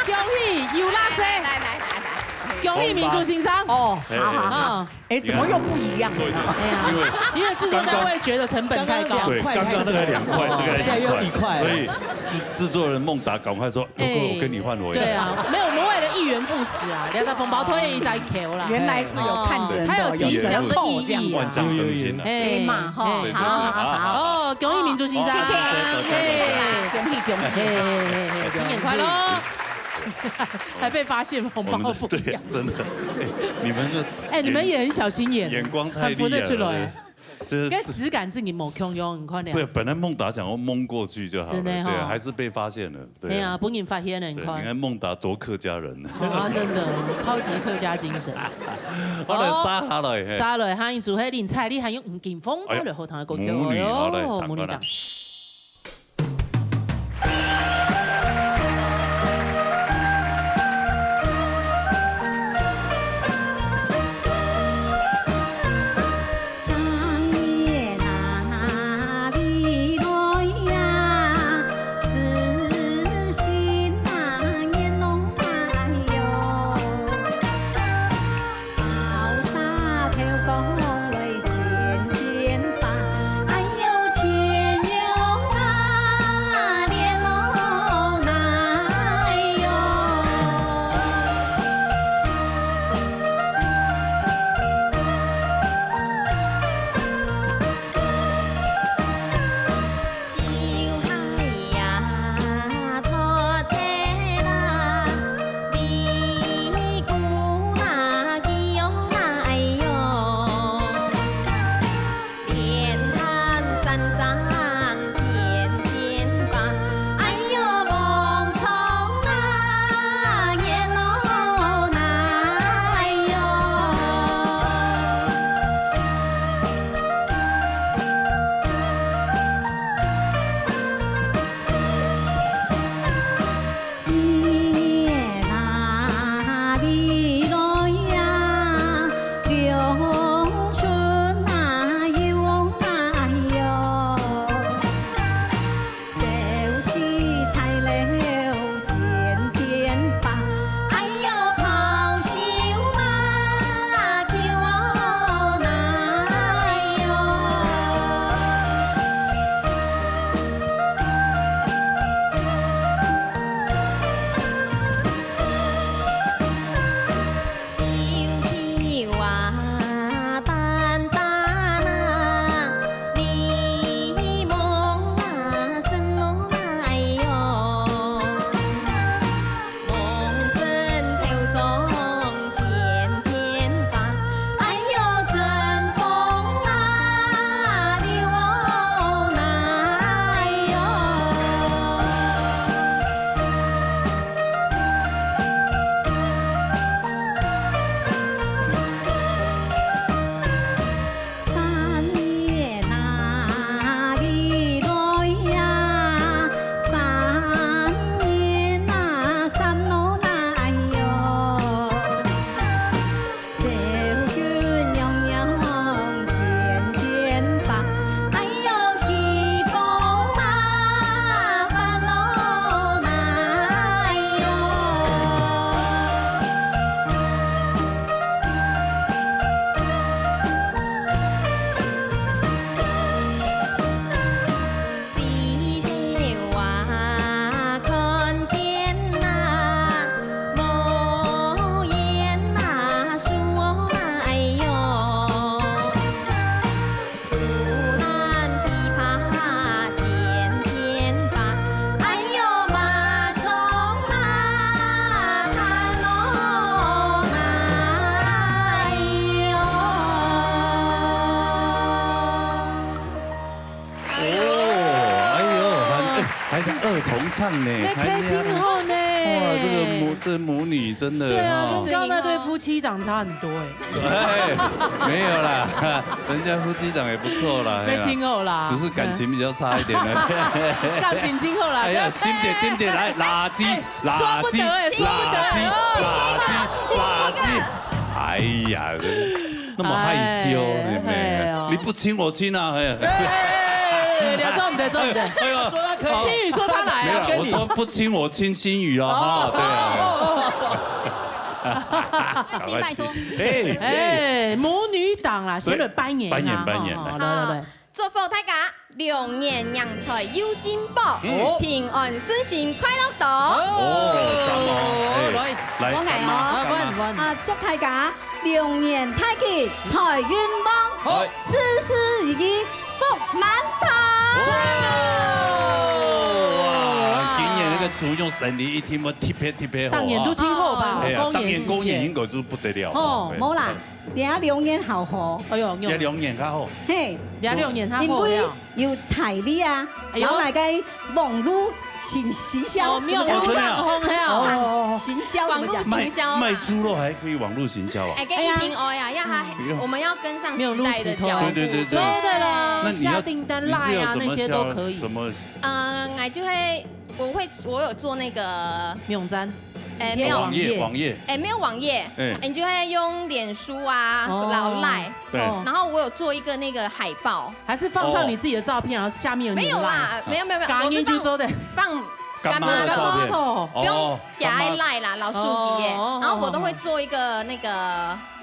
恭喜有啦噻。來，來，來，來，來。恭喜明珠先生。哦，好，好，好。嗯。哎，怎麼又不一樣了？對，對，哎呀，因為，因為製作單位覺得成本太高。剛剛，對，剛剛那個兩塊，這個兩塊，哦，現在又一塊了。所以製，製作人孟達趕快說：“哥哥，哎，我跟你換，我要。”對啊，沒有，我們為了一元復始啊，兩隻紅包退一再扣啦。原來是有看準的，哦，它有吉祥的意義啊。有折扣這樣子。萬象更新了。哎，哎嘛，哈，對，對，對，好，好，好。好。 哦，恭喜明珠先生。好，謝謝，謝謝，謝謝，嘿。恭喜，恭喜。嘿，嘿，嘿，嘿，新年快樂。還被發現紅包不一樣。我們，對，真的，哎，你們這，哎，你們也很小心眼，眼光太利眼了，很分得出來。對。就是，該質感是你無共樣，你看了。對，本來孟達想要蒙過去就好了，真的哈。對，還是被發現了。 對啊。哎呀，分人發現了，你看。對，你看孟達多客家人。啊，真的，超級客家精神。好了，哦，續下來，嘿。續下來，下一組，嘿，林采莉還有吳金峰，哎呀，帶來好聽的歌曲，母女，好，來，哦，母女檔。二重唱呢，那開金后呢？哇，這個母，這母女真的對啊，哈。跟剛剛那對夫妻檔差很多哎。哎，沒有啦，人家夫妻檔也不錯啦，哎呀，沒今後啦。只是感情比較差一點而已。感情今後啦，哎呀，金姐，金姐，來，垃圾，哎，垃圾，說不得哎，說不得哎，垃圾，哦。垃圾，垃圾。哎呀，那麼害羞，哎，你沒有，哎呀。你不親我親啊，哎呀。哎，哎，哎，哎，哎，聊這種的，這種的。哎呀，哎呀。心宇說他來啊。沒有啦，我說不親我親心宇哦，哈，對啊。哦，哦，哦，哦。那行，拜託。哎，哎，母女檔啦，對，先來扮演啊，扮演，扮演，哈，哈，來，來，來。祝福大家龍年迎財又進寶，嗯。平安順心快樂多。哦，讚哦，哎，來，來，我來哦。乾媽，啊，乾媽。我，我。啊，祝大家龍年大吉，財運旺，好。事事如意， 福滿堂。哇，今年那個豬肉生理一定會特別特別好啊。當年都真好吧，哎呀，當年過年應該就不得了。哦，哎，無啦，等下龍年好好。哎喲，也龍年較好。嘿，也龍年較好了。因為有彩禮啊，哎喲。然後買個網路行，行銷，哦，沒有，怎麼講？網路上紅，嘿啊。哦，行銷怎麼講？網路行銷啊。賣，賣豬肉還可以網路行銷啊？哎，跟一定哦呀，要還，哎喲。我們要跟上時代的腳步。沒有入時代。對，對，對，對。真的啦，那你要，下訂單、LINE啊，你是要怎麼銷？那些都可以。怎麼？呃，我就會，我會，我有做那個網站。哎，沒有。網頁，網頁。哎，沒有網頁。哎。你就會用臉書啊，哦。然後LINE。對。哦。然後我有做一個那個海報。還是放上你自己的照片，哦。然後下面有你的LINE？沒有啦，沒有，沒有，沒有，我是放，感恩就做的。放乾媽的照片。乾媽的。哦。不用加LINE啦，老師級耶。哦。然後我都會做一個那個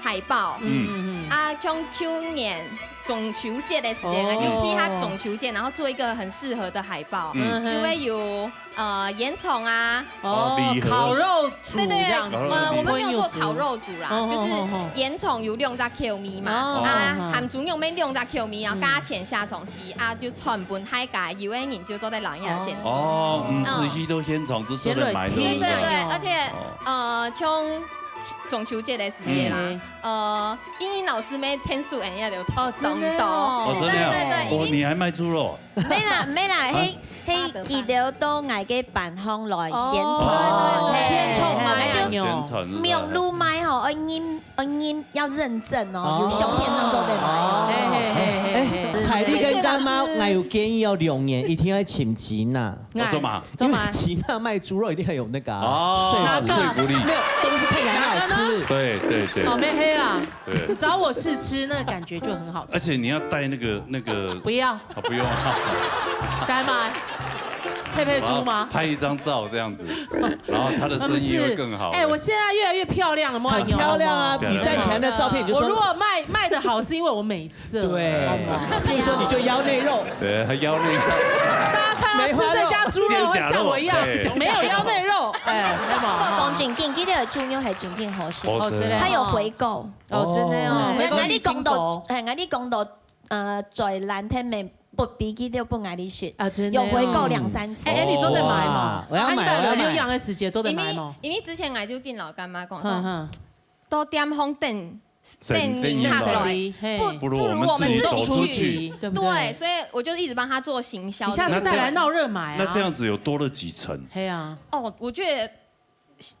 海報。嗯，嗯，嗯。啊，像去年 中秋節的時間啊，哦。就配合中秋節，然後做一個很適合的海報，嗯。就會有，呃，煙腸啊。哦，哦，禮盒。烤肉組這樣子。對，對，對，呃，我們沒有做烤肉組啦，哦，就是煙腸有兩隻口味嘛，哦，啊，哦，哦。鹹豬肉乜兩隻口味，然後加錢寫上去，啊，就傳分大家，有的人就做得來現場。哦，毋使去到現場，就做得買，對不對？對，對，對，而且，哦。呃，像中秋節的時間啦，嗯。呃，英英老師乜天數恁樣就哦，真的哦。當多。哦，真的哦。對，對，對，哦，因為你還賣豬肉？ 毋係啦，毋係啦，啊？該，該佢兜到𠊎个班項來宣傳。哦，對，對，對。嘿，宣傳嘛，嘿，嘿，就宣傳是吧？網路賣吼，愛認，愛認，要認證哦，哦。有相片正做得賣哦。嘿，嘿，嘿，嘿，嘿。哎，彩禮跟乾媽，𠊎有建議哦，龍年一定要請吉娜。哦，做麼？做麼？因為吉娜賣豬肉一定要有那個啊，哦，說服力。說服力。沒有，都是騙人好吃。對，對，對。哦，沒黑啦。 對。你找我試吃，那感覺就很好吃。而且你要帶那個，那個，不要。啊，不用啊。幹嘛？佩佩豬嗎？然後拍一張照這樣子，然後他的生意會更好。哎，我現在越來越漂亮了，莫很漂亮啊！你站起來那照片，你就說我如果賣，賣得好，是因為我美色。對，好不好？譬如說你就腰內肉，對，腰內肉。大家看到吃這家豬肉會像我一樣，肩胛肉，對。沒有腰內肉，哎，好不好？講正經，今日个豬肉係正經好食，好食嘞。它有回購。 哦，真的哦，哦。回購你金狗。𠊎，𠊎講到，係，𠊎講到，呃，最爛个面，不比佢就不𠊎你食。啊，真的哦。有回購兩三次。哎，哎，你做得買嗎？哇，我要買，啊，你把我要買。流量的時節做得買嗎？因為，因為之前𠊎就跟老乾媽講，哼，哼。都點紅燈，等，等你拿過來，等你拿過來。嘿。不，不如我們自己去。不如我們自己走出去。對不對？對，所以我就一直幫他做行銷。你下次再來鬧熱買啊。那這樣，那這樣子有多了幾成？嘿啊。哦，我覺得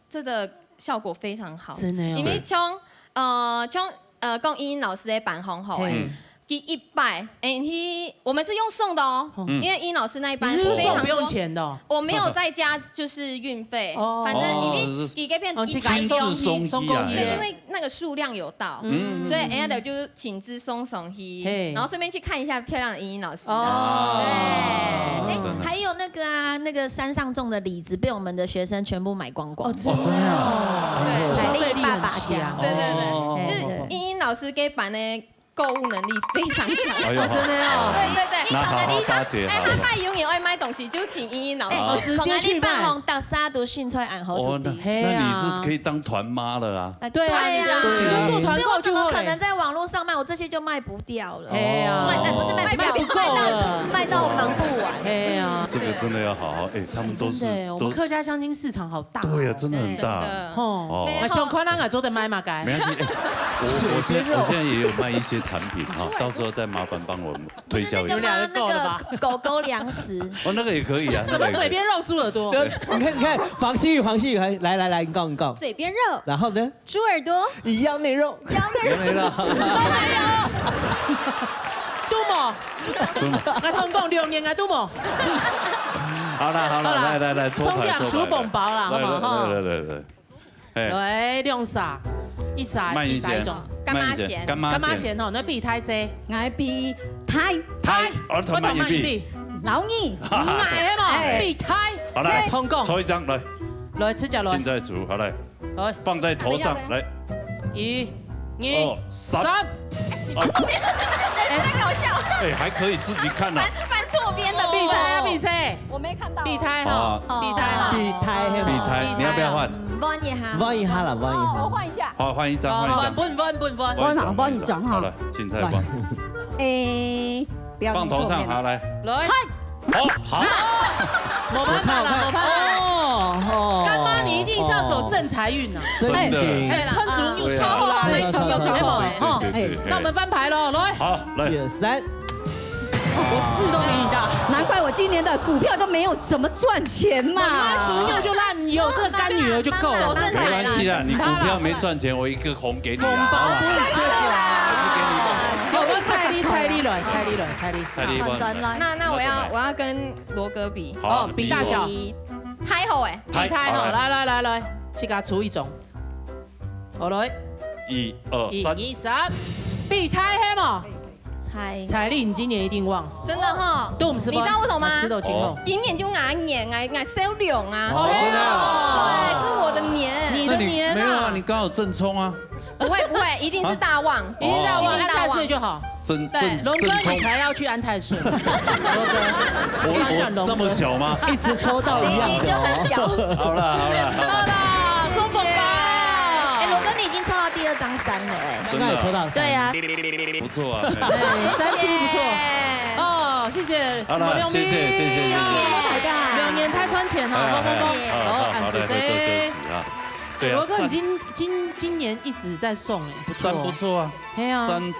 真的效果非常好。真的哦。因為像，呃，像，呃，講英英老師个班項吼，嘿。嗯。第一擺，哎，佢，我們是用送的哦，嗯。因為英英老師那一班你是說送不用錢的哦？非常多，我沒有再加就是運費，哦。反正因為哦，是，佢个片一百送，哦，這個送，親自送去啊，送過去。對，哎呀。因為那個數量有到，嗯。所以人家就親自送上去，嘿。然後順便去看一下漂亮的英英老師。哦。對。哦，真的。還有那個啊，那個山上種的李子被我們的學生全部買光光。哦，真的哦。哦，真的啊。對。消費力很強。彩禮爸爸家。對，對，對。哦。就是英英老師該班的購物能力非常強。哎呦。哦，真的哦。對，對，對。那好好巴結好了。哎，他賣油牛愛賣東西，就請英英老師。哦，直接去賣。哎，可能你辦紅大家都興趣愛好出地。哦，那，那你是可以當團媽了啊。哎，對啊，對啊。你就做團購就好了。所以我怎麼可能在網路上賣？我這些就賣不掉了。哎呀。賣，哎，不是賣不掉，賣不夠了。賣到，賣到忙不完。哎呀。這個真真的要好好，哎，他们都是，哎，真的耶，我们都，客家乡亲市场好大哦。对啊，真的很大。真的。吼，哦。没有，啊，想看咱个做得卖嘛，该。没关系，哎，我，我现在，随便肉。我现在也有卖一些产品哈，到时候再麻烦帮我们推销一下。不是那个吗？你们两个够了吧？那个狗狗粮食。哦，那个也可以啊，什么嘴边肉猪耳朵？那个也可以。对，你看，你看，黄希瑜，黄希瑜，来，来，来，你讲，你讲。嘴边肉。然后呢？猪耳朵。一样内容。一样内容。没了。都没有。都没有。真的。我同你讲，两年啊，都没有。好啦，好啦，好啦，来，来，来，抽牌，抽牌，冲奖出红包啦，来，好不好？来，来，来，来，来。哎。来，两色，一色，慢一些，一色一种。干妈弦。慢一些，干妈弦。干妈弦吼，那比太细。 𠊎比太。太，我同你比。我同你比。老二。你矮的嘛，哎。比太。好，来，来，通讲。抽一张，来。来，直接来。现在出，好，来。来。放在头上，等一下，等一下。来。一、二、哦，三。三。哎，你翻错边，哎。在搞笑。哎，还可以自己看啊。翻，翻错边了。比太啊，比谁？我没看到哦。比太哈，啊。比太啦。比太，嘿嘛。比太，比太啊。你要不要换？嗯，换一下。换一下啦，换一下。哦，我换一下。好，换一张，哦，换一张。换，换，换，换。换一张，好，换一张哈。好了，现在换。换。 哎，不要放头上，弄错边了。好，来。来。嗨。哦，好。没办法了，没办法。哦，哦。干妈，你一定是要走正财运啊。真的。哎，穿竹牛超好，对啊。穿竹牛超好，哎。对，对，对，对。那我们翻牌咯，来。好，来。一二三。我四都比你大。难怪我今年的股票都没有怎么赚钱嘛。妈妈竹牛就烂，你有这个干女儿就够了。走正财啦。没关系啦，你股票没赚钱，我一个红给你啊。红包不是啦。还是给你吧。好，我猜你，猜你来，猜你来，猜你。猜你一半。那，那我要，我要跟罗哥比。好啊，哦，比大小。比太后哎。太，比太后，好，来。来，来，来，来，自家出一种。好，来。一二三。一二三，比太后嘛。太。彩丽，你今年一定旺。真的哈。对我们吃饭，你知道为什么吗？啊，吃到今后。哦。今年就俺年，俺，俺销量啊。哦，真的啊。对，这是我的年。你的年啊。那你，没有啊，你刚好正冲啊。 不会，不会，一定是大旺。啊？一定大旺，一定大旺。按太岁就好。真，对。真，龙哥，真冲。你才要去安太岁。龙哥，我，我那么小吗？一直抽到一样的哦。你，你就很小。好啦，好啦，好啦。好啦，送红包。谢谢。哎，龙哥，你已经抽到第二张三了，哎。刚刚也抽到三。对啊。不错啊。哎，三七不错。谢谢。哦，谢谢。好啦，谢谢，谢谢，谢谢。谢谢。两年太穿钱哈，哎，哎，哎，好，好，好，好，来，来，来，来，啊。 对啊，罗哥，你今，三，今，今年一直在送哎，不错哦。三不错啊。嘿啊。三，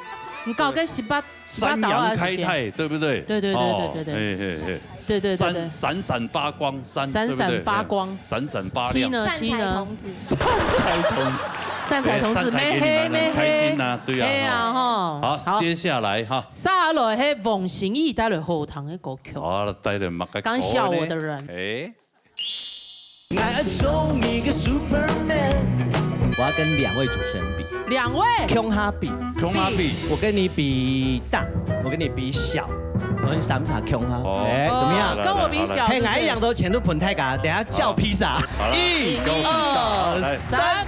你搞个十八，十八三阳开泰，对不对？对，对，对，哦，对，对，对。嘿，嘿，嘿。对，对，对，对。三，闪闪发光，三，闪闪发光。对不对？嗯，闪闪发亮。七呢？七呢？三才童子。三才童子。三才童子，对，三才给你们，妹黑，妹黑。很开心啊，对啊，嘿啊，吼。吼。好，好。接下来哈。下来，嘿，王心怡带来好听的歌曲。好，带来嘛个敢笑我的人。哎。 我要跟两位主持人比。两位？共下比。共下比。我跟你比大，我跟你比小，我们三个共下。哦。哎，怎么样？哦，跟我比小，嘿，是不是？俺一样都钱都捧太高，等下叫披萨。好了，一、二、三。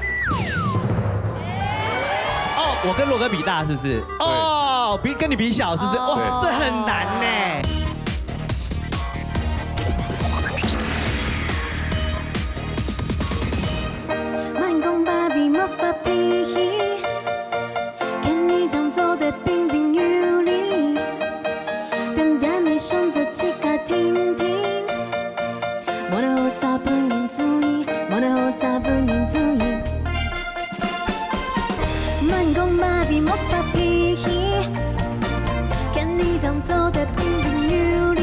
哦，我跟罗哥比大，是不是？哦，比，跟你比小，是不是？哇，这很难呢。 莫講芭比魔法脾氣，看你正做得彬彬有禮，恬恬个想做自家定定，無奈何啥分人注意，無奈何啥分人注意。莫講芭比魔法脾氣，看你正做得彬彬有禮。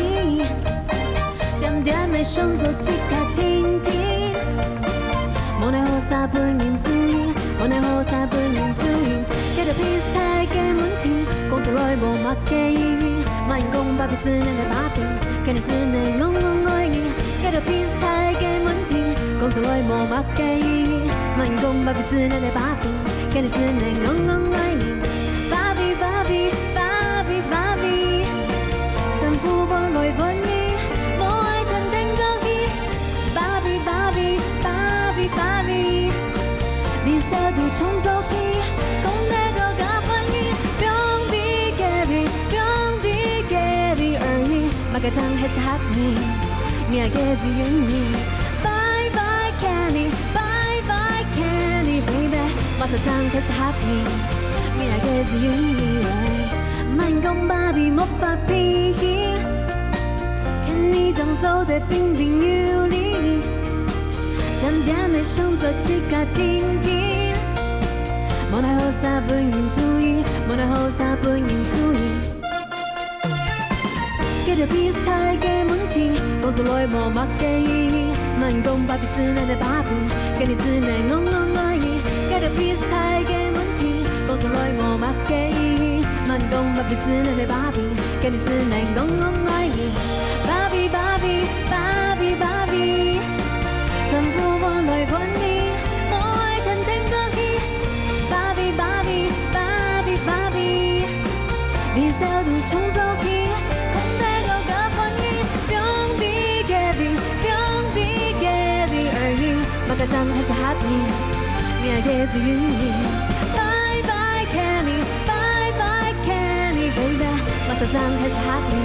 恬恬个想做自家定定，無奈何啥分人注意，無奈何啥分人注意。這个披薩太个問題，講出來無麼个意義。莫講芭比是恁个芭比，看你只能戇戇愛你。這个披薩太个問題，講出來無麼个意義。莫講芭比是恁个芭比，看你只能戇戇愛你。芭比，芭比，芭比，芭比。 衫褲換來換去，無愛談天講地。芭比，芭比，芭比，芭比，微笑都創造奇，講得到假歡喜。放飛給你，放飛給你而已，麼个通還是合你，命个只有你。Bye bye candy, bye bye candy baby，麼个通還是合你，命个只有你。莫講芭比魔法脾氣。 看你正做得彬彬有禮，恬恬地想做自家定定。無奈何啥分人注意，無奈何啥分人注意。解決比賽个問題，講出來無麼个意義。莫講芭比是咱个芭比，跟你只能戇戇愛你。解決比賽个問題，講出來無麼个意義。莫講芭比是咱个芭比， 跟你只能戇戇愛你。芭比，芭比，芭比，芭比，辛苦我來分你，莫愛天天過去。芭比，芭比，芭比，芭比，微笑都衝出去，空白都交分你，放你个你，放你个你而已，麼个正開始happy，你愛个只有你。Bye bye Kenny， Bye bye Kenny baby，麼个正開始happy，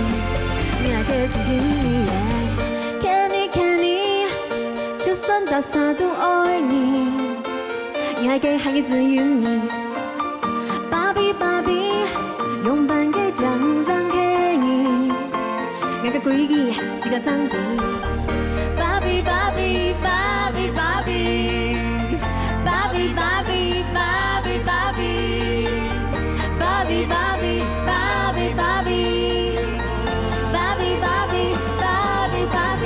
你愛个只有你耶。Kenny Kenny，就算大家都愛你，你愛个還係只有你。芭比芭比，勇敢个正正个你，愛个規矩自家正知。芭比芭比芭比芭比。 芭比，芭比，芭比，芭比。芭比，芭比，芭比，芭比。芭比，芭比，芭比，芭比。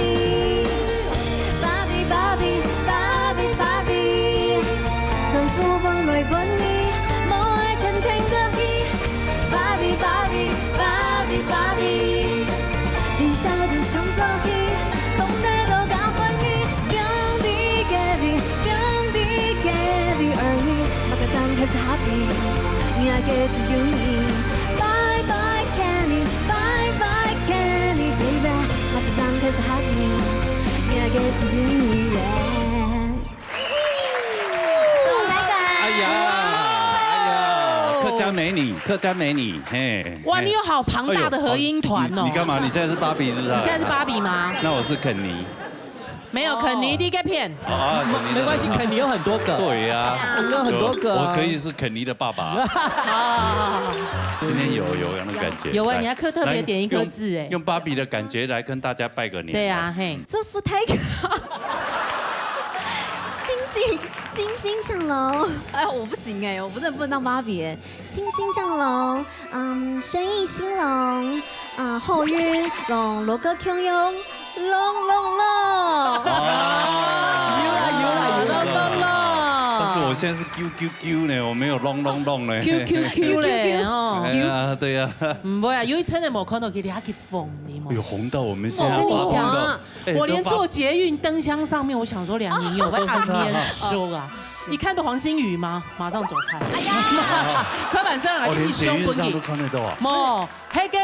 芭比，芭比，芭比，芭比。辛苦我來分你，莫愛天天過去。芭比，芭比，芭比，芭比。 你啥都衝出去，空白都交分你，放你个你，放你个你而已，麼个正開始happy，你愛个只有你。Bye bye Kenny，bye bye Kenny baby，麼个正開始happy，你愛个只有你耶。 送大家。哎呀，哎呀，客家美女，客家美女，嘿。哇，你有好庞大的合音團哦。哎呦，你，你幹嘛？你现在是芭比是不是？你现在是芭比吗？那我是肯尼。没有，肯尼第一个片。啊，肯尼的。没关系，肯尼有很多个。对呀。肯尼有很多个啊。我可以是肯尼的爸爸。今天有，有那种感觉。有啊，来，你还特，特别点一颗痣哎。来，用，用芭比的感觉来跟大家拜个年。对啊，嘿。祝福大家。 欣欣，欣欣向榮。哎，我不行哎，我真的不能當芭比哎。欣欣向榮，嗯，生意興隆，啊，好運，龍，龍哥共樣，龍，龍，龍。啊。有啦，有啦，有啦，有啦。龍，龍，龍。但是我现在是Q Q Q呢，我没有龙龙龙呢。Q Q Q嘞，哦。哎呀，对呀。嗯，不会啊，有一层的没看到，给他给封的嘛。有红到我们现在发红到。我跟你讲， 哎，我连坐捷运灯箱上面，我想说两年有被暗恋说啊。你看到黄星宇吗？马上走开。哎呀，快板上来，哦，给你胸不给。连捷运上都看得到啊。莫，还给，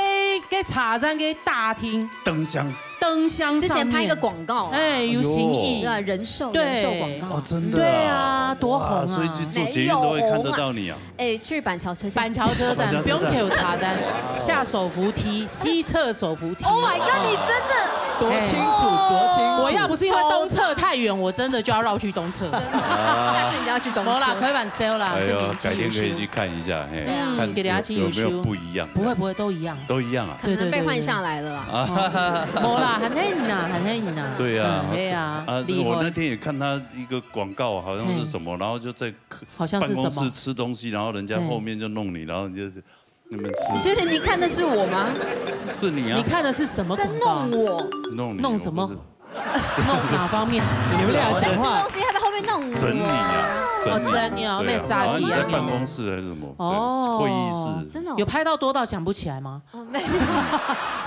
给茶站给大厅。灯箱。灯箱上面。之前拍一个广告啊。哎，有新意。哎呦。对啊，人寿，对。人寿广告。哦，真的啊。对啊，多红啊。哇，所以去坐捷运都会看得到你啊。没有红啊。 哎，去板桥车站。板桥车站，板桥车站。不用走茶站，下手扶梯，西侧手扶梯。Oh my god，你真的多清楚，多清楚。我要不是因为东侧太远，我真的就要绕去东侧。真的，下次你就要去东侧。没啦，开玩笑啦，哎呦，这年轻有修。改天可以去看一下，嘿，嗯，看给大家去有，有没有修。不一样的？不会，不会，都一样。都一样啊？可能被换下来了啦。对，对，对，对。哦，没啦，很黑呢，很黑呢。对啊，嗯，对啊，啊，厉害。我那天也看他一个广告，好像是什么，嘿。然后就在 好像是什么？办公室吃东西，然后人家后面就弄你，嘿。然后你就那边吃。你觉得你看的是我吗？是你啊。你看的是什么广告？在弄我。弄你啊，弄什么？不是。弄哪方面？你们俩讲话。我在吃东西，他在后面弄我。整你啊，整你。哦，整你哦，对啊，没杀你啊。然后你在办公室还是什么？哦。对，会议室。真的哦。有拍到多到想不起来吗？哦，没有。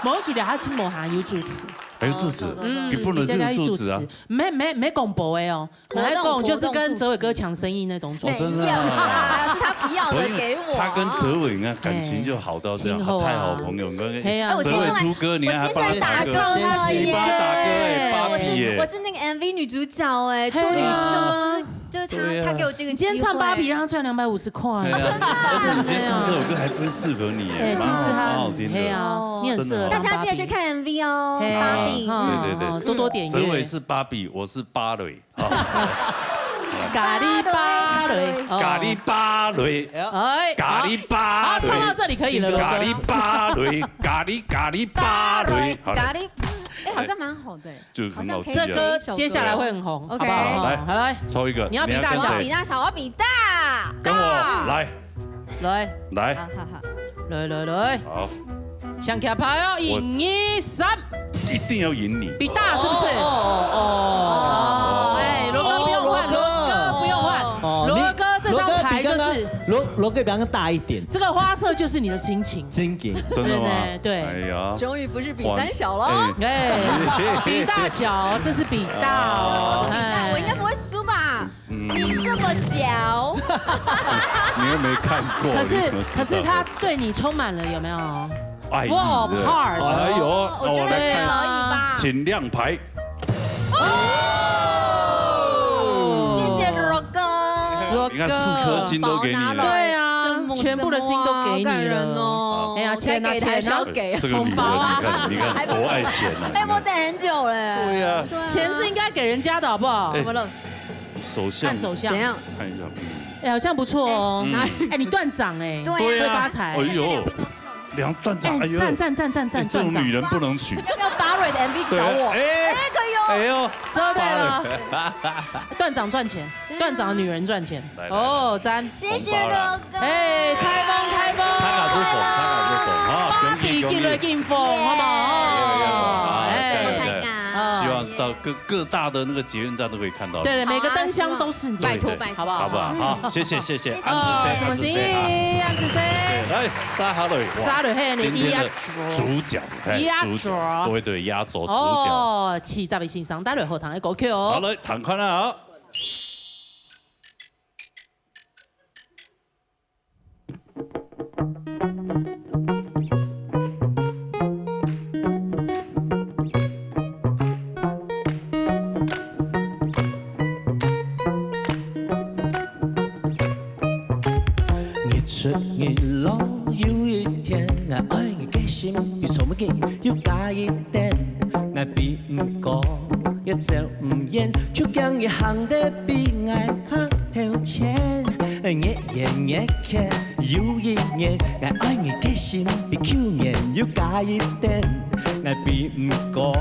某一期聊他亲某还有主持。还有主持，哦，对，对，对。嗯，你不能就有主持啊。你在家有主持。没，没，没广播的哦。 我还讲，就是跟哲伟哥抢生意那种主持。哦，真的啊。没有啦，是他不要的给我。不，因为他跟哲伟，你看，感情就好到这样，哎。他太好朋友，你看，嘿啊。哲伟出歌，你看他帮他打歌，我接下来，我接下来打歌了耶。你帮他打歌哎，芭比耶。我是，我是那个M V女主角哎，处女秀，嘿啊。就是，就是他，对啊。他给我这个机会。你今天唱芭比，让他赚两百五十块。对啊，哦，真的啊。而且你今天唱这首歌还真适合你耶，哎，蛮好，是啊，蛮好听的。嘿啊，你很适合当芭比。真的哦。大家记得去看M V哦，嘿，芭比。哈，对，对，对。多多点阅。哲伟是芭比，我是芭蕾。 咖哩芭蕾，哦。咖哩芭蕾，哎，咖哩芭蕾。好，好，唱到这里可以了，龙哥。咖哩芭蕾，咖哩，咖哩芭蕾。好了。咖哩哎，好像蛮好的，就是很好记啊。好像可以写一首歌。这歌接下来会很红，OK。好不好？好，来，好，来。抽一个，你要比大小。你要跟谁？我要比大小，我要比大。跟我，大。来。来。来。好，好，好。来，来，来。好。抢卡牌哦，一、二、三。一定要赢你。比大是不是？哦，哦，哦。哦，哎，罗哥不用换，哦，罗哥。罗哥不用换。哦，罗哥这张牌就是罗哥比刚刚，罗，罗哥比刚刚大一点。这个花色就是你的心情。真的。真的吗？是呢，对。哎呀。终于不是比三小了。哇，哎。哎，比大小，这是比大哦。哦。哎。我应该不会输吧？嗯。你这么小。你又没看过，可是，你怎么知道？可是他对你充满了有没有？爱意，Full of heart。对不对？哎呦，哦，我觉得那我来看，可以吧。请亮牌。哦，谢谢罗哥。罗哥。你看四颗星都给你了。对啊，全部的星都给你了。好感人哦。哎呀，钱啊，该给的还是要给。钱啊。这个女人，红包啊。你看，你看，多爱钱啊。哎，我等很久了。对啊。对啊。钱是应该给人家的，好不好？哎，怎么了？手相。看手相。怎样？看一下，嗯。哎，好像不错哦。嗯。哎，你断掌哎，对啊。会发财。哎呦。 两段掌，哎，哎呦，赞，赞，赞，赞，赞，哎，这种女人不能娶。要不要巴瑞的M V找我？对，哎，哎，可以哦。哎呦，真的了。巴瑞。断掌赚钱，断掌的女人赚钱。来，来，来。哦，赞。谢谢罗哥。哎，开封，开封。开卡就红，开卡就红，哈，芭比进来进风，好不好？哎呀，哎，哎，哎，哎，哎。希望到各，各大的那个捷运站都可以看到。对，每个灯箱都是你。拜托，拜托。好不好？好不好？好，谢谢，谢谢。谢谢。安子生，哦，什么心意？安子生。安子生。对，来，沙哈瑞，哇，沙哈瑞，嘿，你今天的压轴。主角，哎，压轴。主角，对，对，压轴，主角。哦，是这位先生带来好听的歌曲哦。好，来，弹看啊。 日出日落有一天，𠊎愛你个心比草木金又加一點。𠊎比毋高，也走毋遠，就驚你行得比𠊎較頭前。日圓月缺有一年，𠊎愛你个心比舊年又加一點。𠊎比毋高，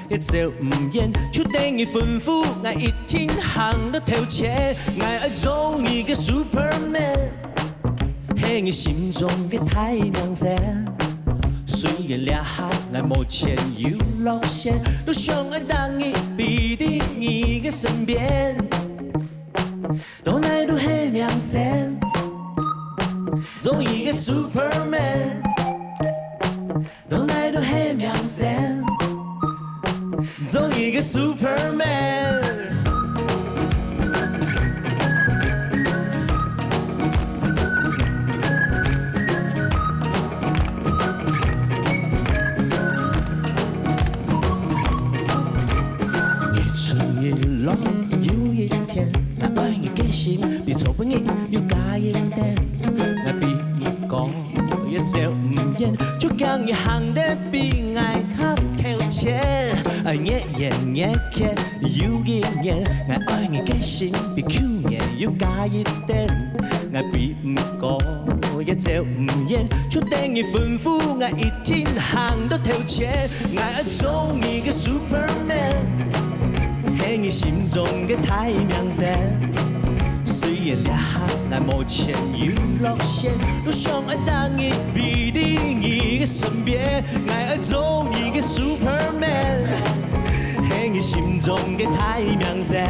也走毋遠，就等你吩咐，𠊎一定行到頭前。𠊎愛做你个Superman。 係你心中个大明星。雖然這下𠊎無錢又落線，都想愛當日陪在你个身邊。到哪都係明星，做你个Superman。 到哪都係明星，做你个Superman。日出日落有一天，𠊎愛你个心比昨晡日又加一點。𠊎比毋過， 也走毋遠，就驚你行得比𠊎較頭前。日圓月缺有一年，𠊎愛你个心比舊年又加一點。𠊎比毋過，也走毋遠，就等你吩咐，𠊎一定行到頭前。𠊎愛做你个Superman，係你心中个大明星。 雖然這下𠊎無錢又落線，都想愛當日陪在你个身邊。𠊎愛做你个Superman，係你心中个大明星。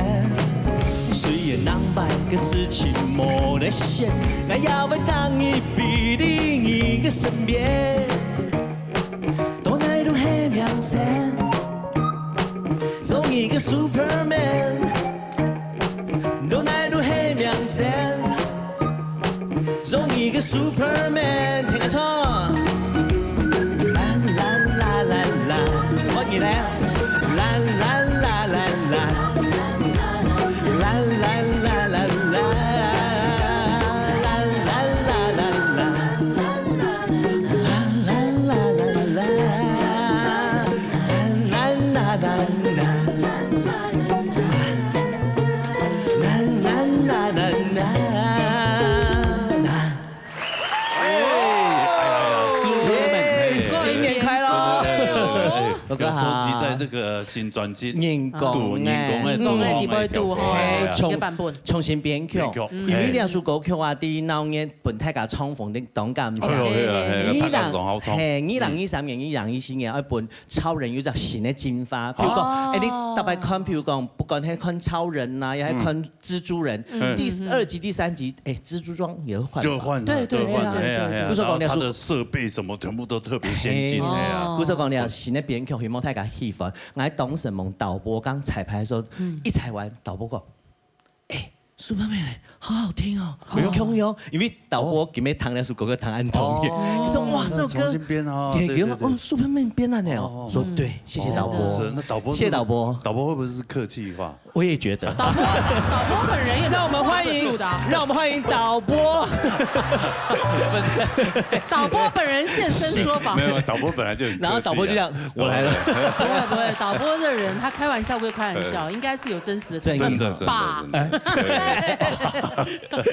雖然兩擺个事情無得選，𠊎也會當日陪在你个身邊。到哪都係明星，做你个Superman。 到哪都係明星，做你个Superman，聽下唱。啦啦啦啦啦，換你來。啦啦啦啦啦，啦啦啦啦啦，啦啦啦啦啦。 哎，哎呀，有收集在這個新專輯。人工的。人工的，人工的裡背肚吼，嘿，一個版本。重新編曲，編曲，因為這首歌曲啊，第一鬧熱，分大家唱風的當感謝。哎喲，哎喲，哎喲，大家講好唱。嘿，二零二三年、二零二四年，愛分超人有隻新的進化。比如講，哦。哎，你大概看，比如講，不管係看超人呐，也係看蜘蛛人，嗯。第二集、第三集，哎，蜘蛛裝也會換吧。就換了，對，對，就換了，對，對，哎呀，哎呀，對，對。然後它的設備什麼全部都特別先進，嘿。哎呀。哦。故所講了，新的編曲，希望大家喜歡。𠊎當時問導播，剛彩排的時候，嗯。一彩完，導播講：「哎，Superman，好好聽哦，哎喲。好聽哦。」因為導播今天彈那首歌，彈安東尼，哦。你說：「哇，這首歌。」重新編哦，對，對，對。給我，哦，Superman編的呢哦。哦。說：「對，謝謝導播。」哦，是，那導播是，謝謝導播。導播會不會是客氣話？ 我也覺得。導播，導播本人也蠻嚴肅的啊。讓我們歡迎，讓我們歡迎導播。導播本人現身說法。沒有，導播本來就很客氣啊。然後導播就這樣，「我來了。」不會，不會，導播的人他開玩笑歸開玩笑，應該是有真實的成分吧。真的，真的，真的。對。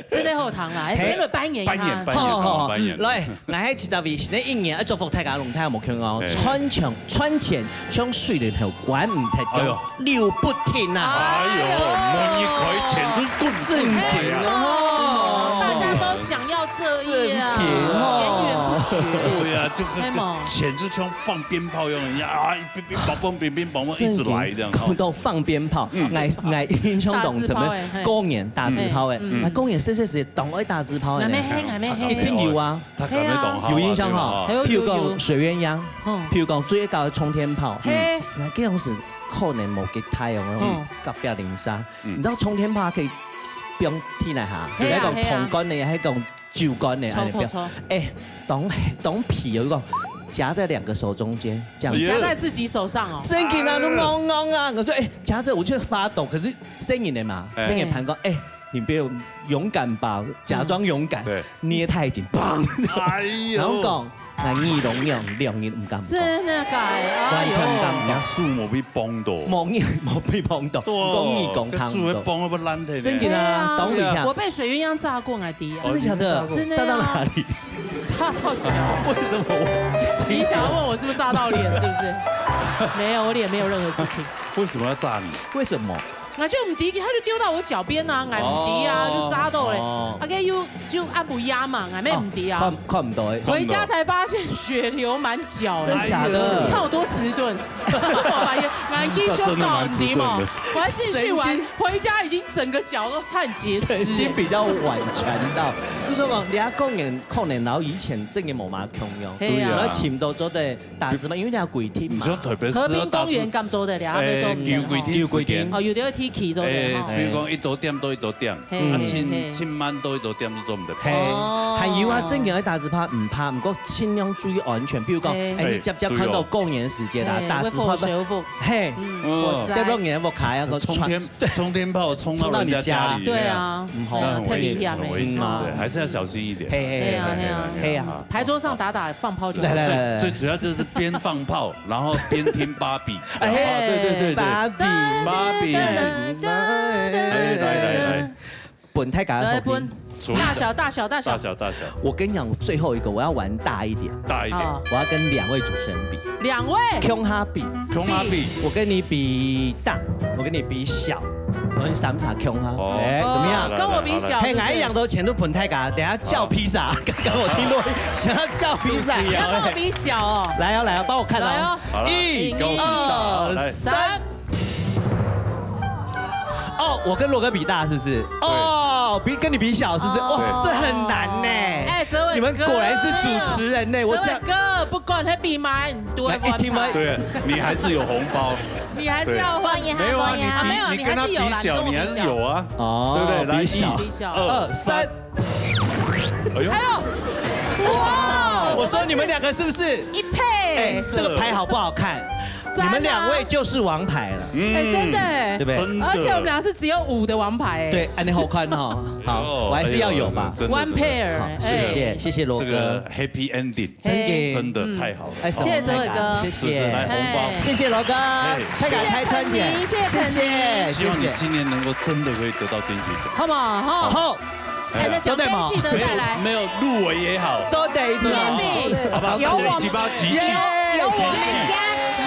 真的後堂啦，哎，嘿，先來扮演一下。扮演，扮演，好，好，好，扮演。來， 𠊎係七十位，新的一年愛祝福大家龍體目標哦，哎。賺錢，賺錢像水龍頭關毋忒，哎喲。流不停啊！哎喲，門一開，錢就滾滾來啊！真的哦，大家都想要這樣，真的哦。源源不絕。對啊，就跟，哎嘛。錢就像放鞭炮一樣，啊，乒乒乓乓，乒乒乓乓，一直來這樣。真的，講到放鞭炮，嗯。𠊎，𠊎印象當深，打紙炮哎，嘿。過年打紙炮哎，嗯。那過年細細時當愛打紙炮的呢。𠊎乜係，𠊎乜係。一定有啊。 大家都講好啊，有印象哈。對吧？有，有，有。譬如講水鴛鴦，嗯。譬如講最高的沖天炮，嘿。嗯。該个樣式可能無幾大哦，嗯。隔壁鄰舍，嗯。你知道沖天炮可以放地泥下，嘿啊，有那種銅管的，嘿啊。還有那種酒管的，抽，哎，不要，抽，抽。哎，當，當皮有一個夾在兩個手中間，這樣子。哎呀。夾在自己手上哦。真的啊，都戇戇啊！我說，哎，夾著我就發抖，可是聲音的嘛，哎。聲音盤講，哎， 你不要勇敢吧，假裝勇敢，嗯。對。捏太緊，砰！哎喲。然後講，那耳聾兩，兩日毋敢講。真的假的？哎喲。完全毋敢講。人家樹沒被崩到。無，無被崩到，對哦，講耳公聽到。該樹會崩，會不會爛掉呢？真的啊，對啊。懂你啊。我被水鴛鴦炸過，𠊎知。真的假的？哦，你被炸過。真的啊。炸到哪裡？炸到腳。為什麼我聽起來，你想要問我是不是炸到臉，是不是？沒有，我臉沒有任何事情。為什麼要炸你？為什麼？ 𠊎就毋知，佢就丟到我腳邊啊，𠊎毋知啊，哦。就炸到咧。哦。啊，該又，就按不壓嘛，𠊎乜毋知啊。哦，看，看毋到欸。回家才發現血流滿腳欸。真假的？你看我多遲鈍。我發現，𠊎繼續搞毋知嘛，那真的蠻遲鈍的。我還繼續玩，神經。回家已經整個腳都差點截肢。神經比較晚傳到。就係講，你啊，過年，過年，然後以前真个無麼共樣。對啊。對啊。然後尋到做得 打字嘛，因為你要規定嘛。你像特別係和平公園敢做得了，啊，欸，沒做毋得吼。舊規定時間。舊規定。哦，有的要提起做得吼。欸，比如講一多點到一多點，嘿，啊，嘿，嘿。盡，盡慢到一多點都做毋得。嘿，哦。還有啊，正經愛打字拍毋怕，毋過盡量注意安全。比如講，嘿。欸，你接接看到過年時間啊，嘿，打字拍，會破水會破。嘿，嗯，嗯。火災。對不對？你還無開啊，個窗，沖天，對。沖天炮衝到人家家裡。衝到你家。對啊。嗯，好。那很危險，那很危險，很危險，嗯。對，還是要小心一點。嘿，嘿，嘿啊，嘿啊。嘿啊。牌桌上打打，放炮就好。來，來，來，來。最，最主要就是邊放炮， 然後邊聽芭比。哎，哦，對，對，對，對。芭比。芭比。哎，來，來，來。本太嘎的手机。來，本。大小，大小，大小。大小，大小。我跟你講，我最後一個，我要玩大一點。大一點。好。我要跟兩位主持人比。兩位？共下比。共下比。我跟你比大，我跟你比小，我們三儕共下。哦。哎，怎麼樣？哦，跟我比小，嘿，是不是？𠊎一樣都錢都本太嘎，等下叫披薩。好。剛剛我聽到想要叫披薩。你要跟我比小哦。來哦，來哦，幫我看哦。來哦。 好了，一、一、二、三。三。哦，我跟羅哥比大是不是？哦，比，跟你比小是不是？哇，對。這很難呢。哎，哲偉哥。你們果然是主持人呢，我這樣。哲偉哥，不管他比嘛，你都會問他。來，一聽嘛。對，你還是有紅包。你還是要問。對。沒有啊，你比，啊，沒有，你跟他比小，你還是有啦，你還是有啊。哦，對不對？來，比小。一、比小。二、三。 哎呦。哎呦，哇！我說你們兩個是不是？一配。哎，這個牌好不好看？讚啊。你們兩位就是王牌了。嗯。哎，真的哎。對不對？真的。而且我們倆是只有五的王牌哎。對，恁呢好看哈。好，哎呦，我還是要有吧。真的，真的。One pair，好，謝謝，哎。謝謝羅哥。這個happy ending。真的。哎，真的太好了。哎，謝謝哲偉哥。謝謝。是不是？來，紅包。哎。謝謝羅哥，哎。太太太川姐，謝謝，謝謝。希望你今年能夠真的可以得到金曲獎。好不好？哈。好。 哎，那獎盃記得帶來。沒有，沒有入圍也好。做得的。免費。好吧，有我們，這一集把它集氣。有，有我們加持。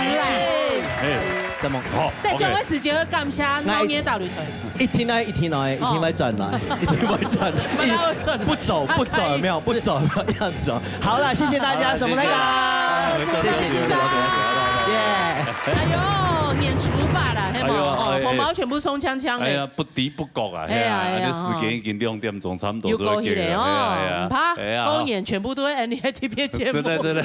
哎，承蒙。好，得獎个時間感謝鬧熱大擂台。一定來，一定來，一定會轉來，一定會轉來。不要轉來。不走，不走，有沒有？不走，有沒有？這樣子哦。好了，謝謝大家，好，承蒙大家，謝謝，謝謝，謝謝，謝謝。哎呦，年初八了，嘿嘛，哎呦，哦，哎，紅包全部鬆鏘鏘的。哎呀，不敵不過啊，哎呀，嘿啊，哎呀，啊，這時間已經兩點鐘，差不多又過去了哦，哎呀，哎呀，毋怕，哎呀，過年全部都會在你的特別節目。真的，真的。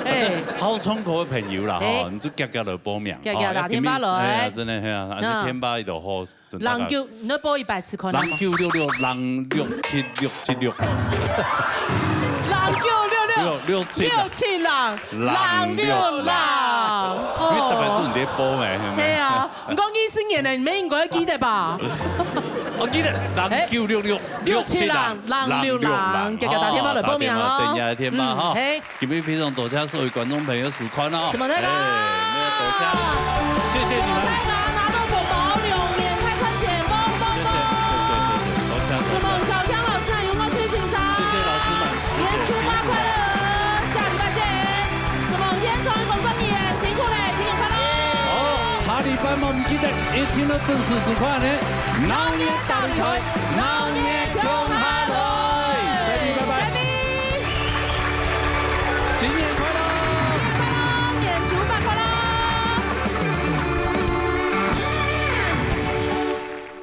哎。好窗口的朋友啦，哎。吼，你就遽遽來報名，遽遽打電話來。吼，哎呀，真的，嘿啊，啊，嗯。你電話一定好，真的。零九，你再報一擺試看好無？零九六六零六七六七六。零九六六六七六七零零六零。因為特別係你在報名，係無？嘿啊。 毋過二十年了，你們應該記得吧？哦，記得，零九六六六七零零六零，遽遽打電話來報名哦。哦，打電話，等一下電話哈。嗯，嘿。今日非常多謝所有觀眾朋友收看哦。承蒙大家。哎，多謝，謝謝你們。承蒙大家拿到紅包，龍年大賺錢，蹦蹦蹦。謝謝，謝謝，謝謝，多謝，多謝。承蒙小強老師還有我崔先生。謝謝老師們，謝謝。年初八快樂，下禮拜見。 承蒙現場个工作人員，辛苦了，新年快樂！好，下禮拜嘛，毋記得一定要準時收看呢。鬧熱大擂台，鬧熱共